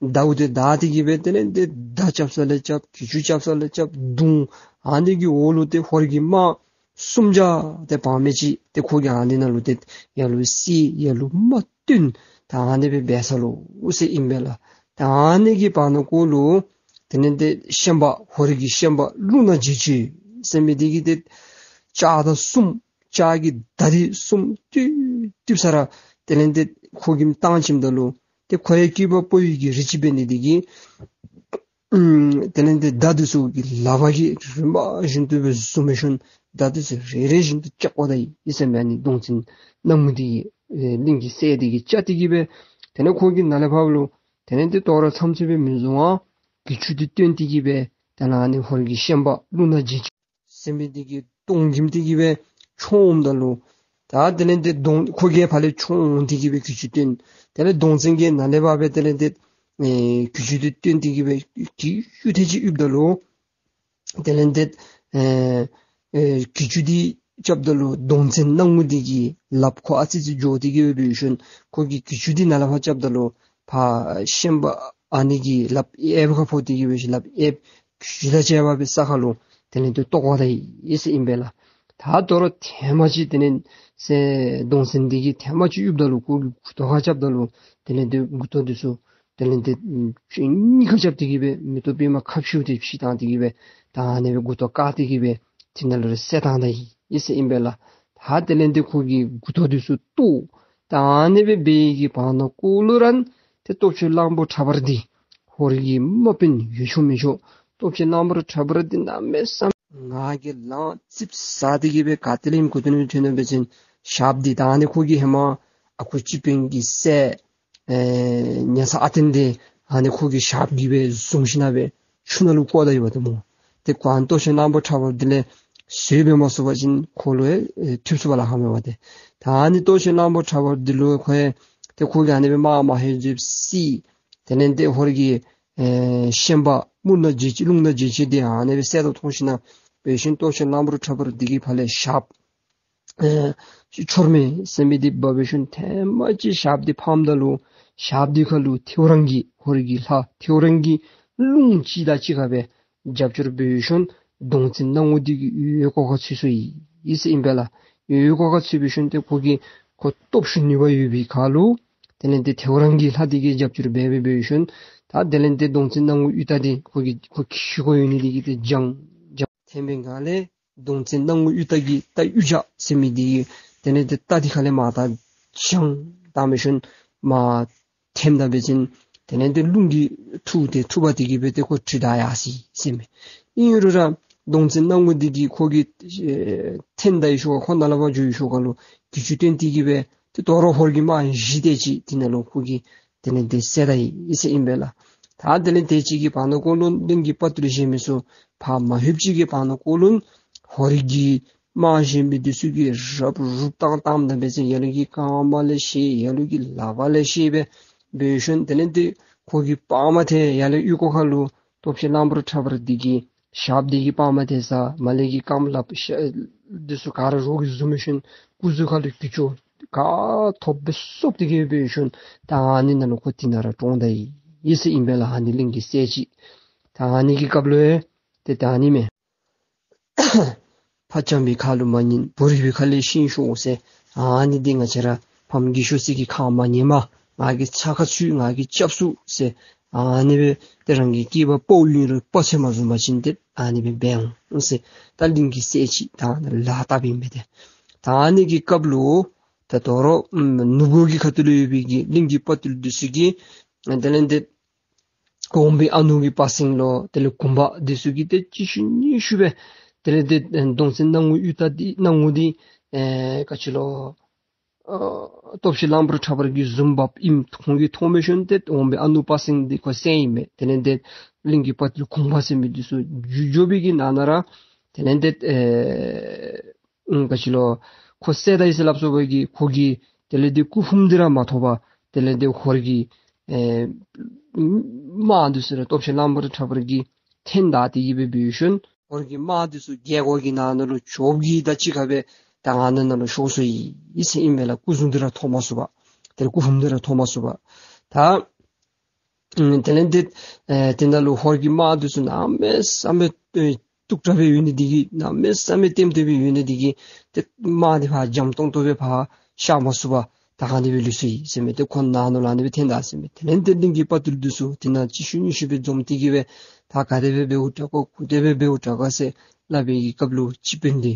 བདའཝ་ཏེ་བདའ་སྟེ་གི་སྦེ་དེ་ལས་ཏེ་མདའ་རྐྱབ་ས་ལས་རྐྱབ། གྱི་ཅུ་རྐྱབ་ས་ལས་རྐྱབ། མདུང་ཨ་ནི་གི་འོག་ལུ་ཏེ་ཧོར་གྱི་དམག་སུམ་བརྒྱ་དེ་བར་མི་ཅིག་ཏེ་ཁོ་གིས་ཨ་ནི་ནང་ལུ་ཏེ་ཡར་ལུ་བསད་ཡར་ལུ་མར་བཏོན། ད་ཨ་ནི་སྦེ་འབད་ས་ལོ་ཟེར་ཨིན་པས་ལགས། ད་ཨ་ནི་གི་བར་ན་ཀོ་ལུ་དེ་ལས་ཏེ་ཤན་པ་ཧོར་གྱི་ཤན་པ་ཀླུ་ནག་འཇིགས་བྱེད་ཟེར་མི་འདི་གིས་ཏེ་ལྕགས་མདའ་གསུམ་ལྕགས་ཀྱི་མདའ་འདི་གསུམ་ཏིབ་ཏིབ་ས་ར་དེ་ལས་ཏེ་ཁོ་གིས་བཏང་བྱིནམ་ད་ལུ་ཏེ་ཁོ་ཡང་སྐྱེས་པ་ཕོ་ཡི་གི་རིགས་ཅིག་འབད་ནི་འདི་གིས་ཨུམ་དེ་ལས་ཏེ་མདའ་འདི་ཚུ་གི་ལག་པ་གིས་རིམ་པ་བཞིན་དུ་སྦེ་བཟུང་འབད་ཞིནམ་མདའ་འདི་ཚུ་རེ་རེ་བཞིན་དུ་བཅག་པ་ད་ཡི་ཟེར་མས། ཨ་ནི་གདོང་བཙན་སྣང་ངུ་འདི་གིས་ཨེ་གླིང་གི་སྲས་འདི་གིས་བཅག་སྟེ་གི་སྦེ་དེ་ལས་ཁོ་གིས་ནཱ་ལས་ཕར་ལུ་དེ་ལས་ཏེ་དོ་རུང་མཚམས་མཚམས་སྦེ་མི་བཟུང་བར་གྱི་ཅུ་འདི་བཏོན་ཏེ་གི་སྦེ་དེ་ལས་ཨ་ནི་ཧོར་གྱི་ཤན་པ་ཀླུ་ནག་འཇིགས་བྱེད་ཟེར་མི་འདི་གི་ གཏོང་གིམ་སྟེ་གི་སྦེ་མཆོངམ་ད་ལུ། ད་དེ་ལས་ཏེ་གདོང་ཁོ་གིས་ཕར་ལས་མཆོངས་ཏེ་གི་སྦེ་གྱི་ཅུ་བཏོན། དེ་ལས་གདོང་བཙན་གྱིས་ནཱ་ལས་ཕར་སྦེ་དེ་ལས་ཏེ་ཨེ་གྱི་ཅུ་འདི་བཏོན་ཏེ་གི་སྦེ་གྱི་ཅུ་ཐེངས་ཅིག་གཡུགཔ་ད་ལུ། དེ་ལས་ཏེ་ཨེ་ཨེ་གྱི་ཅུ་འདི་རྐྱབ་ད་ལུ་གདོང་བཙན་སྣང་ངུ་འདི་གི་ལགཔ་ཁོ་ཨ་ཙི་ཅིག་འགྱོ་སྟེ་གི་སྦེ་འབད་ཞིནམ་ཁོ་གིས་གྱི་ཅུ་འདི་ནཱ་ལས་ཕར་རྐྱབ་ད་ལུ་ཕར་ཤན་པ་ཨ་ནི་གི་ལགཔ་གཡསཔ་ཁར་ཕོག་སྟེ་གི་སྦེ་ལགཔ་གཡསཔ་གྱི་ཅུ་དང་བཅས་པ་སྦེ་ས་ཁར་ལུ་དེ་ལས་ཏེ་བཏོག་པ་ད་ཡི་ཟེར་ཨིན་པས་ལགས། ད་དོ་རུང་ཐེངས་མ་ཅིག་དེ་ལས་ཟེར་གདོང་བཙན་འདི་གིས་ཐེངས་མ་ཅིག་གཡུགཔ་ད་ལུ་ཁོ་གི་མགུ་ཏོ་ཁར་རྐྱབ་ད་ལུ་དེ་ལས་ཏེ་མགུ་ཏོ་འདི་ཚུ་དེ་ལས་ཏེ་ཨམ་ཆུང་ཀུ་ཁར་རྐྱབ་སྟེ་གི་སྦེ་མེ་ཏོག་པདྨ་ཁ་ཕྱེ་སྟེ་ཕྱེ་བཏང་སྟེ་གི་སྦེ་ད་ཨ་ནི་སྦེ་མགུ་ཏོ་བཀག་སྟེ་གི་སྦེ་དེ་ནང་ལུ་ར་བསད་བཏང་ད་ཡི་ཟེར་ཨིན་པས་ལགས། ད་དེ་ལས་ཏེ་ཁོ་གི་མགུ་ཏོ་འདི་ཚུ་བཏོག། ད་ཨ་ནི་སྦེ་འབད་བའི་གི་བར་ན་ཀོ་ལུ་ར་ཏེ་སྟོབས་ཆེན་གླང་པོ་ཁྲ་འབར་འདི་ཧོར་གྱི་དམག་དཔོན་ཡོད་ཆོག་མེད་ཆོག། སྟོབས་ཆེན་གླང་པོ་ཁྲ་འབར་འདི་གནམ་མེད་ས་མེད་ང་རྒྱལ་ལངས་ཙིགཔ་ཟ་སྟེ་གི་སྦེ་ག་ཏེ་ལས་ཨིནམ་གོ་ཏེ་ནི་ཐོན་ནུག་འབད་བ་ཅིན་ཞགསཔ་འདི་ད་ཨ་ནི་ཁོ་གི་ཧེ་མ་ཨ་ཁུ་སྤྱི་དཔོན་གྱི་སྲས་ཨེ་ཉ་ཚ་ཨ་བརྟན་འདི་ཨ་ནི་ཁོ་གི་ཞགསཔ་གིས་སྦེ་བཟུང་ཞིན་ན་སྦེ་ཆུ་ནང་ལུ་བཀོ་ད་ཡོདཔ་ད་སྨོ། ཏེ་ཁོ་ཨ་ནི་སྟོབས་ཆེན་གླང་པོ་ཁྲ་འབར་འདི་ལས་བཟོད་འབད་མ་ཚུགས་པ་ཅིན་ཁོ་ལུ་ཨེ་ཐུབ་ཚུགས་པ་ལཱ་ཁག་མས་པ་ཏེ། ད་ཨ་ནི་སྟོབས་ཆེན་གླང་པོ་ཁྲ་འབར་འདི་ལུ་ཁོ་ཨེ་ཏེ་ཁོ་གིས་ཨ་ནི་སྦེ་དམག་མ་ཧེ་འཛོལ་བསད། དེ་ལས་ཏེ་ཧོར་གྱི་ཨེ་ཤན་པ་མུར་ནག་འཇིགས་བྱེད་རླུང་ནག་འཇིགས་བྱེད་འདི་ཨ་ནི་སྦེ་བསད་དོ་མཐོང་ཞིན་ན་འབད་ཞིནམ་སྟོབས་ཆེན་གླང་པོ་ཁྲ་འབར་འདི་གིས་ཕར་ལས་ཞགསཔ་ཨེ་ཆོར་མེ་ཟེར་མི་འདི་འབག་འབད་ཞིནམ་ཐེངས་མ་ཅིག་ཞགསཔ་འདི་ཕམ་ད་ལུ་ཞགསཔ་འདི་ཁ་ལུ་ཐེའུ་རང་གི་ཧོར་གྱི་ལྷ་ཐེའུ་རང་གི་རླུང་ཅིག་དང་གཅིག་ཁར་སྦེ་རྒྱབ་སྐྱོར་འབད་ཞིནམ་གདོང་བཙན་སྣང་ངུ་འདི་གི་འོལ་ཁོག་ཁར་ཚུད་སོ་ཡི་ཟེར་ཨིན་པས་ལགས། འོལ་ཁོག་ཁར་ཚུད་འབད་ཞིནམ་ཏེ་ཁོ་གིས་ཁོ་སྟོབས་ཤུགས་ནུས་པ་ཡོད་པའི་ཁར་ལུ་དེ་ལས་ཏེ་ཐེའུ་རང་གི་ལྷ་འདི་གིས་རྒྱབ་སྐྱོར་འབད་འབད་འབད་ཞིནམ་ད་དེ་ལས་ཏེ་གདོང་བཙན་སྣང་ངུ་གཡུ་སྟག་འདི་ཁོ་གི་ཁོ་ཁྱི་ཤུགས་ཡོད་ནི་འདི་གིས་ཏེ་འཇང་འཇང་ཐེམ་པའི་སྒང་ལས་གདོང་བཙན་སྣང་ངུ་གཡུ་སྟག་གི་རྟ་གཡུ་བྱ་ཟེར་མི་འདི་གིས་དེ་ལས་ཏེ་རྟ་འདི་ཁ་ལས་མར་ད་འཇང་བཏང་འབད་ཞིནམ་མར་ཐེམ་ད་འབད་བ་ཅིན་དེ་ལས་ཏེ་རླུང་གིས་འཐུ་སྟེ་འཐུ་འབག་སྟེ་གི་སྦེ་ཏེ་ཁོ་ཁྲིད་ད་ཡར་སོ་ཡི་ཟེར་མས། ཨིན་རུང་ར་གདོང་བཙན་སྣང་ངུ་འདི་གིས་ཁོ་གིས་ཨེ་འཐེན་ད་ཡི་ཤུལ་ཁར་ཁོ་ནཱ་ལས་ཕར་འགྱོ་ཡི་ཤུལ་ཁར་ལུ་གྱི་ཅུ་བཏོན་ཏེ་གི་སྦེ་ཏེ་དོ་རུང་ཧོར་གྱི་དམག་བཞི་དེ་ཅིག་དེ་ནང་ལུ་ཁོ་གིས་དེ་ལས་ཏེ་བསད་ད་ཡི་ཟེར་ཨིན་པས་ལགས། ད་དེ་ལས་དེ་ཅིག་གི་བར་ན་ཀོ་ལུ་གླིང་གི་དཔའ་བརྟུལ་གཞན་མི་ཚུ་ཕར་མ་ལྷོདཔ་ཅིག་གི་བར་ན་ཀོ་ལུ་ཧོར་གྱི་དམག་གཞན་མི་འདི་ཚུ་གིས་རུབ་རུབ་བཏང་བཏངམ་ད་འབད་བ་ཅིན་ལ་ལུ་གིས་རྐངམ་ལས་བཤེད་ལ་ལུ་གིས་ལགཔ་ལས་བཤེད་སྦེ་འབད་ཞིནམ་དེ་ལས་ཏེ་ཁོ་གི་པང་མ་དེ་ལ་ལུ་གཡུས་སྒོ་ཁར་ལུ་སྟོབས་ཆེན་གླང་པོ་ཁྲ་འབར་འདི་གི་ཞགསཔ་འདི་གི་པང་མ་དེ་ཟ་མ་ལས་ཀྱི་རྐངམ་ལགཔ་ཤ་འདི་ཚུ་ག་ར་རོ་གིས་བཟུང་འབད་ཞིནམ་སྐུ་གཟུགས་ཁར་ལུ་གྱི་ཅུ་ག་ཐོབ་སྦེ་སོབ་སྟེ་གི་འབད་ཞིནམ་ད་ཨ་ནི་ནང་ལུ་ཁོ་དེ་ནང་ར་གྲོངས་ད་ཡི་ཟེར་ཨིན་པས་ལགས། ཨ་ནི་གླིང་གི་སྲས་ཅིག་ད་ཨ་ནི་གི་སྐབས་ལུ་ཏེ་ད་ཨ་ནི་མས། ཕ་བྱམས་པའི་ཁ་ལུ་མ་ཉན་བུ་རིག་པའི་ཁ་ལས་ཤིང་ཤོར་ཟེར། ཨ་ནི་འདི་ང་བཅས་ར་ཕམ་རྒས་ཤོས་ཅིག་གི་ཁ་མ་ཉན་པར་ང་གིས་ཚ་ཁ་ཚུད་ང་གིས་སྐྱབས་སུ་ཟེར། ཨ་ནི་སྦེ་ཏེ་རང་གི་སྐྱེས་པ་དཔའ་བོ་ཨིན་རུང་དཔའ་ཆ་མ་བཟུང་པ་ཅིན་ཏེ་ཨ་ནི་སྦེ་འབད་འོང་ཟེར། ད་གླིང་གི་སྲས་ཅིག་ད་ལགས་བཏབ་ཨིན་པས་ཏེ། ད་ཨ་ནི་གི་སྐབས་ལུ་ད་དོ་རུང་ནུབ་སྒོ་གི་ཁ་ཐུག་ལུ་ཡོད་པའི་གི་གླིང་གི་དཔའ་བརྟུལ་འདི་ཚུ་གིས་དེ་ལས་ཏེ་འོམ་བུའི་ཨ་ནུ་གི་དཔའ་སེང་ལོ་དེ་ལས་གུང་པ་འདི་ཚུ་གིས་ཏེ་གཅིག་ཤུལ་གཉིས་ཤུལ་སྦེ་དེ་ལས་ཏེ་གདོང་བཙན་སྣང་ངུ་གཡུ་སྟག་འདི་སྣང་ངུ་འདི་ཨེ་ག་ཅི་ལོ་ཨ་སྟོབས་ཆེན་གླང་པོ་ཁྲ་འབར་གྱིས་བཟུང་འབགཔ་ཨིནམ་ཁོང་གིས་མཐོང་འབད་ཞིནམ་ཏེ་འོམ་བུའི་ཨ་ནུ་དཔའ་སེང་འདི་ཁོ་བསད་ཨིན་མས། དེ་ལས་ཏེ་གླིང་གི་དཔའ་བརྟུལ་གུང་པ་ཟེར་མི་འདི་ཚུ་འགྱོ་འགྱོ་བའི་གི་ནང་ན་ར་དེ་ལས་ཏེ་ཨེ་ཨུམ་ག་ཅི་ལོ་ཁོ་བསད་ད་ཡི་ཟེར་སླབ་སོ་བའི་གི་ཁོ་གི་དེ་ལས་ཏེ་སྐུ་ཕུང་འདི་ར་མ་ཐོབ་པར་དེ་ལས་ཏེ་ཧོར་གྱི་ཨེ་དམག་འདི་ཚུ་ར་སྟོབས་ཆེན་གླང་པོ་ཁྲ་འབར་གྱིས་འཐེན་ད་སྟེ་གི་སྦེ་འབད་ཞིནམ་ཧོར་གྱི་དམག་འདི་ཚུ་རྒྱལ་སྒོ་གི་ནང་ན་ལུ་བྱོག་གི་ད་ཅིག་ཁར་སྦེ་ད་ཨ་ནཱ་ན་ལུ་ཤོར་སོ་ཡི་ཟེར་ཨིན་མས་ལགས། སྐུ་གཟུགས་འདི་ར་ཐོབ་མ་ཚུགས་པར་དེ་ལས་སྐུ་ཕུང་འདི་ར་ཐོབ་མ་ཚུགས་པར་ད་ཨུམ་དེ་ལས་ཏེ་ཨེ་དེ་ནང་ལུ་ཧོར་གྱི་དམག་འདི་ཚུ་གནམ་མེད་ས་མེད་ཨེ་སྟུག་དྲགས་སྦེ་ཡོད་ནི་འདི་གིས་གནམ་མེད་ས་མེད་ལྟེམ་ལྟེ་སྦེ་ཡོད་ནི་འདི་གིས་ཏེ་དམག་འདི་ཕར་འཇམ་ཏོང་ཏོ་སྦེ་ཕར་གཤགས་མ་ཚུགས་པར་ད་ཨ་ནི་སྦེ་ལུས་སོ་ཡི་ཟེར་མས། ཏེ་ཁོ་ནང་ན་ལུ་ཨ་ནི་སྦེ་འཐེན་ད་ཟེར་མས། དེ་ལས་ཏེ་གླིང་གི་དཔའ་བརྟུལ་འདི་ཚུ་དེ་ནང་གཅིག་ཤུལ་གཉིས་ཤུལ་སྦེ་འཛོམས་ཏེ་གི་སྦེ་ད་ག་དེ་སྦེ་འབདཝ་དྲག་ག་གུ་དེ་སྦེ་འབདཝ་དྲག་ག་ཟེར་སླབ་པའི་གི་སྐབས་ལུ་སྤྱི་དཔོན་འདི་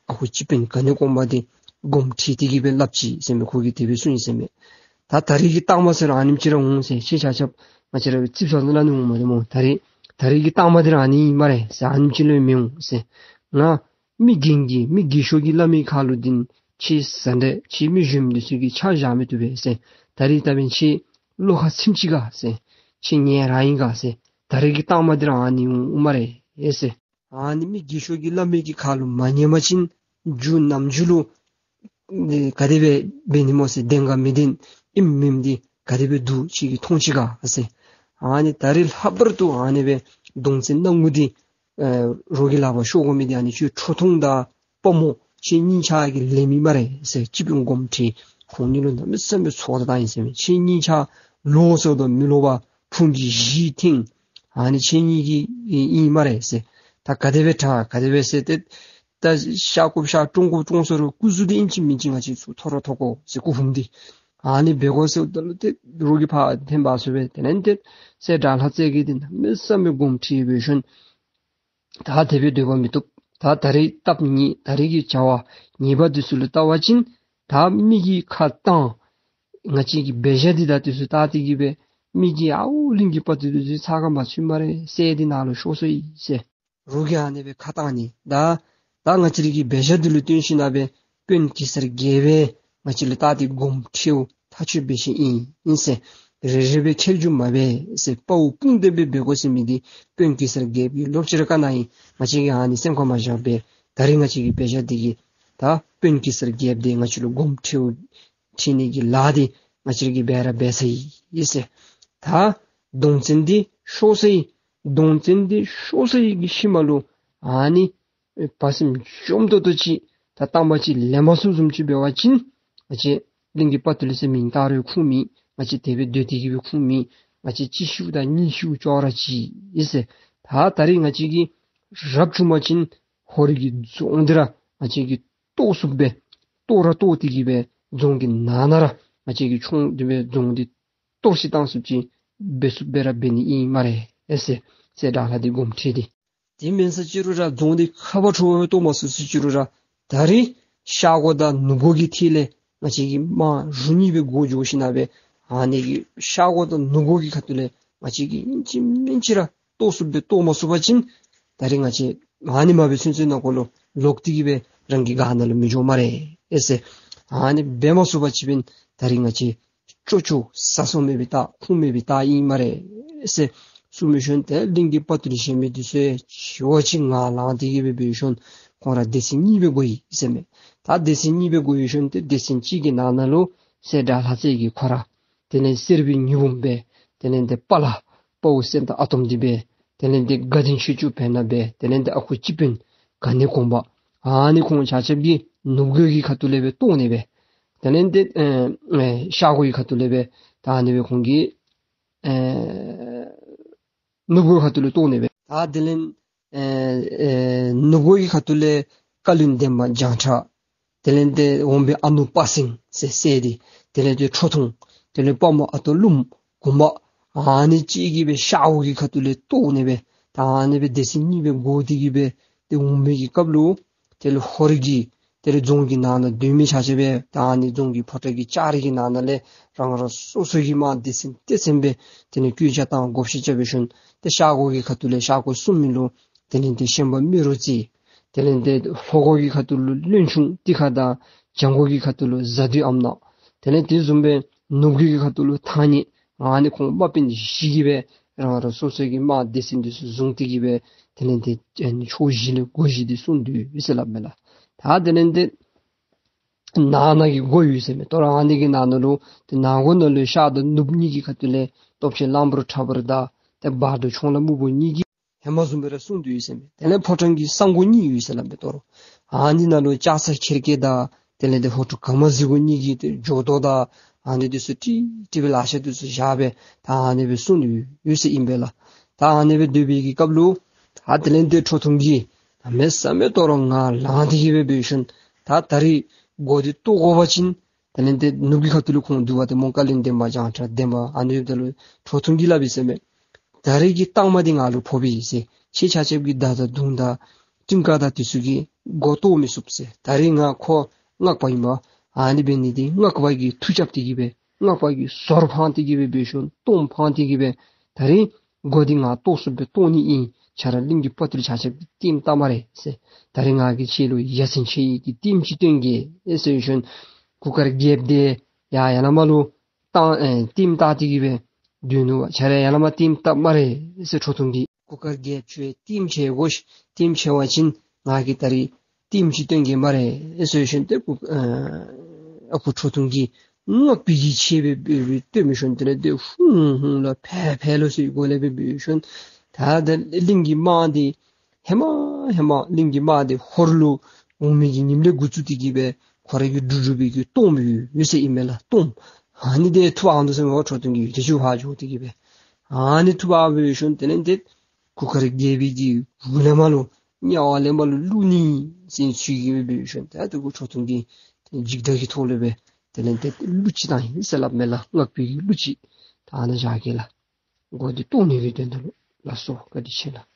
ཨ་ཁུ་སྤྱི་དཔོན་ག་ནི་གོང་མ་འདི་དགོངསམ་ཁྲེལ་ཏེ་གི་སྦེ་སླབ་ཅི་ཟེར་མས། ཁོ་གིས་དེ་སྦེ་གསུངས་ཡི་ཟེར་མས། ད་ད་རིས་ཀྱི་རྟགས་མ་ཟེར་རུང་ཨ་ནེམ་ཅིག་ར་འོང་ཟེར། ཁྱེད་ཆ་ཁྱབ་ང་བཅས་ར་སྦེ་ཙིགཔ་ཟ་ནི་སླབ་ནི་འོང་མ་རེ་སྨོ། ད་རིས་ད་རིས་ཀྱི་རྟགས་མ་འདི་ར་ཨ་ནི་ཨིན་སྨ་རེ་ཟེར། ཨ་ནེམ་ཅིག་ལས་མི་འོང་ཟེར། ང་མི་རྒན་གྱིས་མི་རྒས་ཤོས་ཀྱིས་སླབ་མི་ཁར་ལུ་འདི་ཁྱེད་ཟ་འདྲེ་ཁྱེད་མི་གཞོནམ་འདི་ཚུ་གིས་ཆ་བཞག་མི་བཏུབ་པས་ཟེར། ད་རིས་ད་འབདན་ཁྱེད་བློ་ཁར་ཚིམ་ཅི་ག་ཟེར། ཁྱེད་ངལ་རངས་ཡི་ག་ཟེར། ད་རིས་ཀྱི་རྟགས་མ་འདི་ར་ཨ་ནི་འོང་སྨ་རེ་ཟེར། ཨ་ནི་མི་རྒས་ཤོས་ཀྱིས་སླབ་མི་གི་ཁ་ལུ་མ་ཉན་པ་ཅིན་རྒྱུ་ནམ་རྒྱུན་ལུ་ཨེ་ག་དེ་སྦེ་འབད་ནི་སྨོ་ཟེར། བདེན་ག་མི་བདེན་ཨིནམ་མེནམ་འདི་ག་དེ་སྦེ་འདུག་ཁྱོད་ཀྱིས་མཐོང་ཅི་ག་ཟེར། ཨ་ནི་ད་རིས་ལྷག་པར་དུ་ཨ་ནི་སྦེ་གདོང་བཙན་སྣང་ངུ་འདི་ཨེ་རོགས་ཀྱི་ལག་པར་ཤོར་དགོ་མི་འདི་ཨ་ནི་ཁྱོད་ཁྲོ་ཐུང་དང་དཔའ་མོ་ཁྱེད་གཉིས་ཆ་གི་ལེགས་མི་སྨ་རེ་ཟེར། སྤྱི་དཔོན་སྒོམ་ཁྲི་ཁོང་གཉིས་ལུ་གནམ་མེད་ས་མེད་ཚོགས་བརྡ་བཏང་ཡི་ཟེར་མས། ཁྱེད་གཉིས་ཆ་ལོག་སོང་དོ་མི་ལོག་པར་ཕུང་གི་གཞི་འཐེན་ཨ་ནི་ཁྱེད་གཉིས་ཀྱི་ཨིན་སྨ་རེ་ཟེར། ད་ག་དེ་སྦེ་དྲག་ག་དེ་སྦེ་ཟེར་ཏེ་ད་གཤག་དགོཔ་གཤག་བཀྲོངས་དགོཔ་བཀྲོངས་ཟེར་རུང་སྐུ་གཟུགས་འདི་ཨིན་ཅི་མིན་ཅི་ང་བཅས་ཚུ་མཐོ་ར་མཐོ་དགོ་ཟེར། སྐུ་ཕུང་འདི་ཨ་ནི་འབད་དགོ་ཟེརཝ་ད་ལུ་ཏེ་རོགས་ཀྱིས་ཕར་འཐེན་འབག་སོང་སྦེ་དེ་ལས་ཏེ་སྲས་དགྲ་ལྷ་རྩེ་རྒྱལ་འདི་གནམ་མེད་ས་མེད་དགོངསམ་ཁྲེལ་འབད་ཞིནམ་ད་དེ་སྦེ་སྡོད་པ་མི་བཏུབ། ད་ད་རིས་སྟབས་ཉེས་ད་རིས་ཀྱི་བྱ་བ་ཉེས་པ་འདི་ཚུ་ལུ་བལྟ་བ་ཅིན་ད་མི་གི་ཁ་བཏང་ང་བཅས་ཀྱི་འབད་བཞག་འདི་ད་འདི་ཚུ་བལྟ་སྟེ་གི་སྦེ་མི་གིས་ཨའུ་གླིང་གི་དཔའ་བརྟུལ་འདི་ཚུ་ཚ་ག་མ་ཚུད་སྨ་རེ་ཟེར་འདི་ནང་ལུ་ཤོར་སོ་ཡི་ཟེར། རོགས་ཀྱིས་ཨ་ནི་སྦེ་ཁ་བཏང་ནི་ད་ད་ང་བཅས་ར་གི་འབད་བཞག་འདི་ལུ་བརྟེན་ཞིནམ་ལས་དཔོན་གེ་སར་རྒྱལཔོ་ང་བཅས་ལུ་བལྟ་སྟེ་དགོངསམ་ཁྲེལཝ་ཐག་ཆོད་འབད་ཞིནམ་ཨིན་ཨིན་ཟེར། རེ་རེ་སྦེ་ཁྱེར་རྒྱུ་མ་འབད་ཟེར། དཔའ་བོ་དཔུང་ལྡན་སྦེ་འབད་དགོ་ཟེར་མི་འདི་དཔོན་གེ་སར་རྒྱལཔོ་གིས་ལོག་ཅི་ར་བཀའ་གནང་ཡི། ང་བཅས་ཀྱིས་ཨ་ནི་སེམས་ཁར་མ་བཞག་པར་ད་རིས་ང་བཅས་ཀྱི་འབད་བཞག་འདི་གིས་ད་དཔོན་གེ་སར་རྒྱལཔོ་འདི་ང་བཅས་ལུ་དགོངསམ་ཁྲེལཝ་ཁྲེལ་ནི་གི་ལཱ་འདི་ང་བཅས་ཀྱིས་འབད་ར་འབད་ཚར་ཡི་ཟེར། ད་གདོང་བཙན་འདི་ཤོར་སོ་ཡི། གདོང་བཙན་འདི་ཤོར་སོ་ཡི་གི་ཤུལ་མ་ལུ་ཨ་ནི་ཨེ་བ་སེམས་འཇོམས་ཏོག་ཏོ་ཅིག་ད་གཏམ་པ་ཅིག་ལེན་མ་ཚུགསཔ་བཟུམ་ཅིག་འབད་བ་ཅིན་ང་བཅས་གླིང་གི་དཔའ་བརྟུལ་ཟེར་མིང་བཏགས་རུང་ཁུངས་མེད། ང་བཅས་དེ་སྦེ་སྡོད་དེ་གི་སྦེ་ཁུངས་མེད། ང་བཅས་གཅིག་ཤིཝ་དང་གཉིས་ཤིཝ་ཅོག་ར་གཅིག་ཨིན་ཟེར། ད་ད་རིས་ང་བཅས་ཀྱིས་རབ་བྱུང་པ་ཅིན་ཧོར་གྱི་རྫོང་འདི་ར་ང་བཅས་ཀྱིས་གཏོར་ཚུགསཔ་སྦེ་གཏོར་ར་གཏོར་ཏེ་གི་སྦེ་རྫོང་གི་ནང་ན་ར་ང་བཅས་ཀྱིས་མཆོང་སྟེ་སྦེ་རྫོང་འདི་གཏོར་བཤིག་བཏང་ཚུགསཔ་ཅིག་འབད་ཚུགསཔ་སྦེ་ར་འབད་ནི་ཨིན་སྨ་རེ་ཨེ་ཟེར། སྲས་དགྲ་ལྷ་འདི་དགོངསམ་ཁྲེལ་ཏེ། དེ་མེན་ས་ཅིག་རུང་ར་རྫོང་འདི་ཁ་བ་ཁྲོ་བོ་སྦེ་གཏོར་མ་ཚུགས་ས་ཅིག་རུང་ར་ད་རིས་ཤར་སྒོ་དང་ནུབ་སྒོ་གི་ཐད་ལས་ང་བཅས་ཀྱིས་དམག་རུ་གཉིས་སྦེ་སྒོ་རྒྱག་ཞིནམ་ལས་ཨ་ནི་གི་ཤར་སྒོ་དང་ནུབ་སྒོ་གི་ཁ་ཐུག་ལས་ང་བཅས་ཀྱིས་ཨིན་ཅི་མིན་ཅི་ར་གཏོར་ཚུགསཔ་སྦེ་གཏོར་མ་ཚུགས་པ་ཅིན་ད་རིས་ང་བཅས་ཨ་ནི་མ་འབད་ཚུན་ཚོད་ནང་འཁོད་ལུ་ལོག་སྟེ་གི་སྦེ་རང་གི་སྒར་ནང་ལུ་མི་འགྱོ་སྨ་རེ་ཨེ་ཟེར། ཨ་ནི་འབད་མ་ཚུགས་པ་ཅིན་ད་རིས་ང་བཅས་ཅོག་ཅོག་ཟ་སོང་མེད་པའི་རྟགས་ཁུངས་མེད་པའི་རྟགས་ཨིན་སྨ་རེ་ཟེར་གསུངས་མི་ཤུལ་ཏེ་གླིང་གི་དཔའ་བརྟུལ་གཞན་མི་འདི་ཚུ་ཞི་བ་ཅིག་ངང་ལངས་ཏེ་གི་སྦེ་འབད་ཤུལ་ཁོང་ར་སྡེ་ཚན་གཉིས་སྦེ་བགོ་ཡི་ཟེར་མས། ད་སྡེ་ཚན་གཉིས་སྦེ་བགོ་ཡི་ཤུལ་ཏེ་སྡེ་ཚན་གཅིག་གི་ནང་ན་ལུ་སྲས་དགྲ་ལྷ་རྩེ་རྒྱལ་ཁོ་ར་དེ་ལས་གསེར་པའི་ཉི་འབུམ་སྦེ་དེ་ལས་ཏེ་དཔའ་ལ་དཔའ་བོ་སེང་སྟག་ཨ་དོམ་འདི་སྦེ་དེ་ལས་ཏེ་དགའ་ལྡན་ཆོས་སྐྱོང་བེར་ནག་སྦེ་དེ་ལས་ཏེ་ཨ་ཁུ་སྤྱི་དཔོན་ག་ནི་གོང་པ་ཨ་ནི་ཁོང་ཆ་ཁྱབ་ཀྱིས་ནུབ་སྒོ་གི་ཁ་ཐུག་ལས་སྦེ་གཏོར་ནི་སྦེ། དེ་ལས་ཏེ་ཨེ་ཨེ་ཤར་སྒོ་གི་ཁ་ཐུག་ལས་སྦེ་ད་ཨ་ནི་སྦེ་ཁོང་གིས་ཨེ་ནུབ་སྒོ་ཁ་ཐུག་ལས་གཏོར་ནི་སྦེ། ད་དེ་ལས་ཨེ་ཨེ་ནུབ་སྒོ་གི་ཁ་ཐུག་ལས་བཀའ་བློན་འདན་མ་བྱང་ཁྲ། དེ་ལས་ཏེ་འོག་མིན་ཨ་ནུ་དཔའ་སེང་ཟེར་སྲས་འདི། དེ་ལས་ཏེ་ཁྲོ་ཐུང་། དེ་ལས་དཔའ་མོ་ཨ་སྟག་ཀླུ་འབུམ་གོང་པ། ཨ་ནི་ཅིག་གིས་སྦེ་ཤར་སྒོ་གི་ཁ་ཐུག་ལས་གཏོར་ནི་སྦེ། ད་ཨ་ནི་སྦེ་སྡེ་ཚན་གཉིས་སྦེ་བགོ་སྟེ་གི་སྦེ་ཏེ་འོང་མི་གི་སྐབས་ལུ་དེ་ལས་ཧོར་གྱི་དེ་ལས་རྫོང་གི་ནང་ན་སྡོད་མི་ཆ་ཁྱབ་སྦེ་ད་ཨ་ནི་རྫོང་གི་ཕོ་བྲང་གི་ལྕགས་རི་གི་ནང་ན་ལས་རང་རང་སོ་སོ་གི་དམག་སྡེ་ཚན་སྡེ་ཚན་སྦེ་དེ་ལས་བཀོད་རྒྱ་བཏང་བགོ་བཤའ་རྐྱབ་པའི་ཤུལ་ཏེ་ཤར་སྒོ་གི་ཁ་ཐུག་ལས་ཤར་སྒོ་སྲུང་མི་ལུ་དེ་ལས་ཏེ་ཤན་པ་རྨེ་རུ་རྩེ། དེ་ལས་ཏེ་ལྷོ་སྒོ་གི་ཁ་ཐུག་ལུ་བློན་ཆུང་ཏི་ཁ་དང་བྱང་སྒོ་གི་ཁ་ཐུག་ལུ་གཟའ་བདུད་ཨམ་ནག། དེ་ལས་དེ་བཟུམ་སྦེ་ནུབ་སྒོ་གི་ཁ་ཐུག་ལུ་ཐང་ཉེ། ཨ་ནི་ཁོང་དམག་དཔོན་བཞི་གིས་སྦེ་རང་རང་སོ་སོ་གི་དམག་སྡེ་ཚན་འདི་ཚུ་བཟུང་སྟེ་གི་སྦེ་དེ་ལས་ཏེ་ཨ་ནི་ཕྱོགས་བཞི་ལས་སྒོ་བཞི་འདི་སྲུང་སྡོད་ཡི་ཟེར་སླབ་མས་ལགས། ད་དེ་ལས་ཏེ་ནང་ན་གི་སྒོ་ཡོད་ཟེར་མས། དོ་རུང་ཨ་ནི་གི་ནང་ན་ལུ་ཏེ་ནང་སྒོ་ནང་ལུ་ཤར་དང་ནུབ་གཉིས་ཀྱི་ཁ་ཐུག་ལས་སྟོབས་ཆེན་གླང་པོ་ཁྲ་འབར་དང་ཏེ་བར་དུ་ཁྱུང་ལྷ་སྨུག་པོ་གཉིས་ཀྱིས་ཧེ་མ་བཟུམ་སྦེ་ར་སྲུང་སྡོད་ཡི་ཟེར་མས། དེ་ལས་ཕོ་བྲང་གི་གསང་སྒོ་གཉིས་ཡོད་ཟེར་སླབ་མས། དོ་རུང་ཨ་ནི་ནང་ལུ་ལྕགས་ཚ་ཁེར་སྐྱེས་དང་དེ་ལས་ཏེ་ཧོར་ཕྲུག་ག་མ་ཟི་གོ་གཉིས་ཀྱིས་ཏེ་འཇོག་དོ་དང་ཨ་ནི་འདི་ཚུ་ཏིག་ཏིག་སྦེ་ལག་ཆས་འདི་ཚུ་བཞག་སྦེ་ད་ཨ་ནི་སྦེ་སྲུང་སྡོད་ཡོད་ཟེར་ཨིན་པས་ལགས། ད་ཨ་ནི་སྦེ་སྡོད་པའི་གི་སྐབས་ལུ་ད་དེ་ལས་ཏེ་ཁྲོ་ཐུང་གིས་གནམ་མེད་ས་མེད་དོ་རུང་ངང་ལངས་ཏེ་གི་སྦེ་འབད་ཤུལ་ད་ད་རིས་སྒོ་འདི་གཏོར་དགོ་པ་ཅིན་དེ་ལས་ཏེ་ནུབ་ཀྱི་ཁ་ཐུག་ལུ་ཁོང་འདུག་པ་ཏེ་མོ་བཀའ་བློན་འདན་མ་བྱང་ཁྲ་འདན་མ་ཨ་ནི་ཡོདཔ་ད་ལུ་ཁྲོ་ཐུང་གིས་སླབ་ཡི་ཟེར་མས། ད་རིས་ཀྱི་རྟགས་མ་འདི་ང་ལུ་ཕོག་པས་ཟེར། ཁྱེད་ཆ་ཁྱབ་ཀྱིས་མདའ་དང་མདུང་དང་ཊིང་ཀ་དང་འདི་ཚུ་གིས་སྒོ་གཏོར་མི་ཚུགས་ཟེར། ད་རིས་ང་ཁོ་སྔགས་པ་ཨིན་པས། ཨ་ནི་འབད་ནི་འདི་སྔགས་པ་གིས་མཐུ་རྐྱབ་སྟེ་གི་སྦེ་སྔགས་པ་གིས་ཟོར་འཕང་སྟེ་གི་སྦེ་འབད་ཤུལ་གཏོརམ་འཕང་སྟེ་གི་སྦེ་ད་རིས་སྒོ་འདི་ང་གཏོར་ཚུགསཔ་སྦེ་གཏོར་ནི་ཨིན། ཁྱེད་ར་གླིང་གི་དཔའ་བརྟུལ་ཆ་ཁྱབ་ཀྱིས་ལྟདམོ་བལྟ་སྨ་རེ་ཟེར། ད་རིས་ང་གིས་ཁྱེད་ལུ་ཡ་མཚན་ཆེ་བའི་གི་ལྟདམོ་ཅིག་སྟོན་གེ་ཟེར་ཤུལ་གུར་དཀར་རྒྱལཔོ་འདི་ཡར་ཡར་ལས་མར་ལུ་ལྟ་ཨེ་ལྟདམོ་བལྟ་སྟེ་གི་སྦེ་སྡོད་ནུག་པ། ཁྱེད་ར་ཡར་ལས་མར་ལྟདམོ་བལྟ་སྨ་རེ་ཟེར་ཁྲོ་ཐུང་གིས། གུར་དཀར་རྒྱལཔོ་ཁྱོད་ལྟདམོ་ཆེ་དགོ་ཤིག། ལྟདམོ་ཆེ་བ་ཅིན་ང་གིས་ད་རིས་ལྟདམོ་ཅིག་སྟོན་གེ་སྨ་རེ་ཟེར་ཞིནམ་ཏེ་གུར་ཨ་ཨ་ཁུ་ཁྲོ་ཐུང་གིས་བསྔགས་པའི་གི་ཆེ་སྦེ་འབོ་སྦེ་སྟོན་ཞིནམ་དེ་ལས་ཏེ་ཧཱུྃ་ཧཱུྃ་ལོ་ཕཊ་ཕཊ་ལོ་ཟེར་གོ་ལས་སྦེ་འབོ་ཞིནམ་ད་ད་གླིང་གི་དམག་འདི་ཧེ་མ་ཧེ་མ་གླིང་གི་དམག་འདི་ཧོར་ལུ་འོང་མི་གི་ཉིནམ་ལས་འགོ་བཙུགས་ཏེ་གི་སྦེ་ཁོ་ར་གི་འབྲུག་འབྲུག་པའི་གི་གཏོརམ་ཡོད་ཟེར་ཨིན་མས་ལགས། གཏོརམ་ཨ་ནི་འདི་འཐུ་འབག་འོང་དོ་ཟེར་མས། ཁྲོ་ཐུང་གིས་དེ་ཚུ་ཕར་འགྱོ་སྟེ་གི་སྦེ་ཨ་ནི་འཐུ་འབག་འབོ་ཞིནམ་དེ་ལས་ཏེ་གུར་དཀར་རྒྱལ་པོའི་གི་མགུ་ལས་མར་ལུ་དམྱལ་བ་ལས་མར་ལུ་བླུག་ནི་ཟེར་ཚུལ་གྱིས་སྦེ་འབོ་ཞིནམ་ད་ད་གུར་ཁྲོ་ཐུང་གིས་འཇིགས་སྐྲག་གི་ཐོག་ལས་སྦེ་དེ་ལས་ཏེ་གླུ་ཅིག་བཏང་ཡི་ཟེར་སླབ་མས་ལགས། སྔགས་པའི་གི་གླུ་ཅིག་ད་ཨ་ནཱ་བཞག་གེ་ལགས། འགོ་འདི་གཏོར་ནི་གི་དོན་དག་ལུ། ལགས་སོ། བཀའ་དྲིན་ཆེ་ལགས།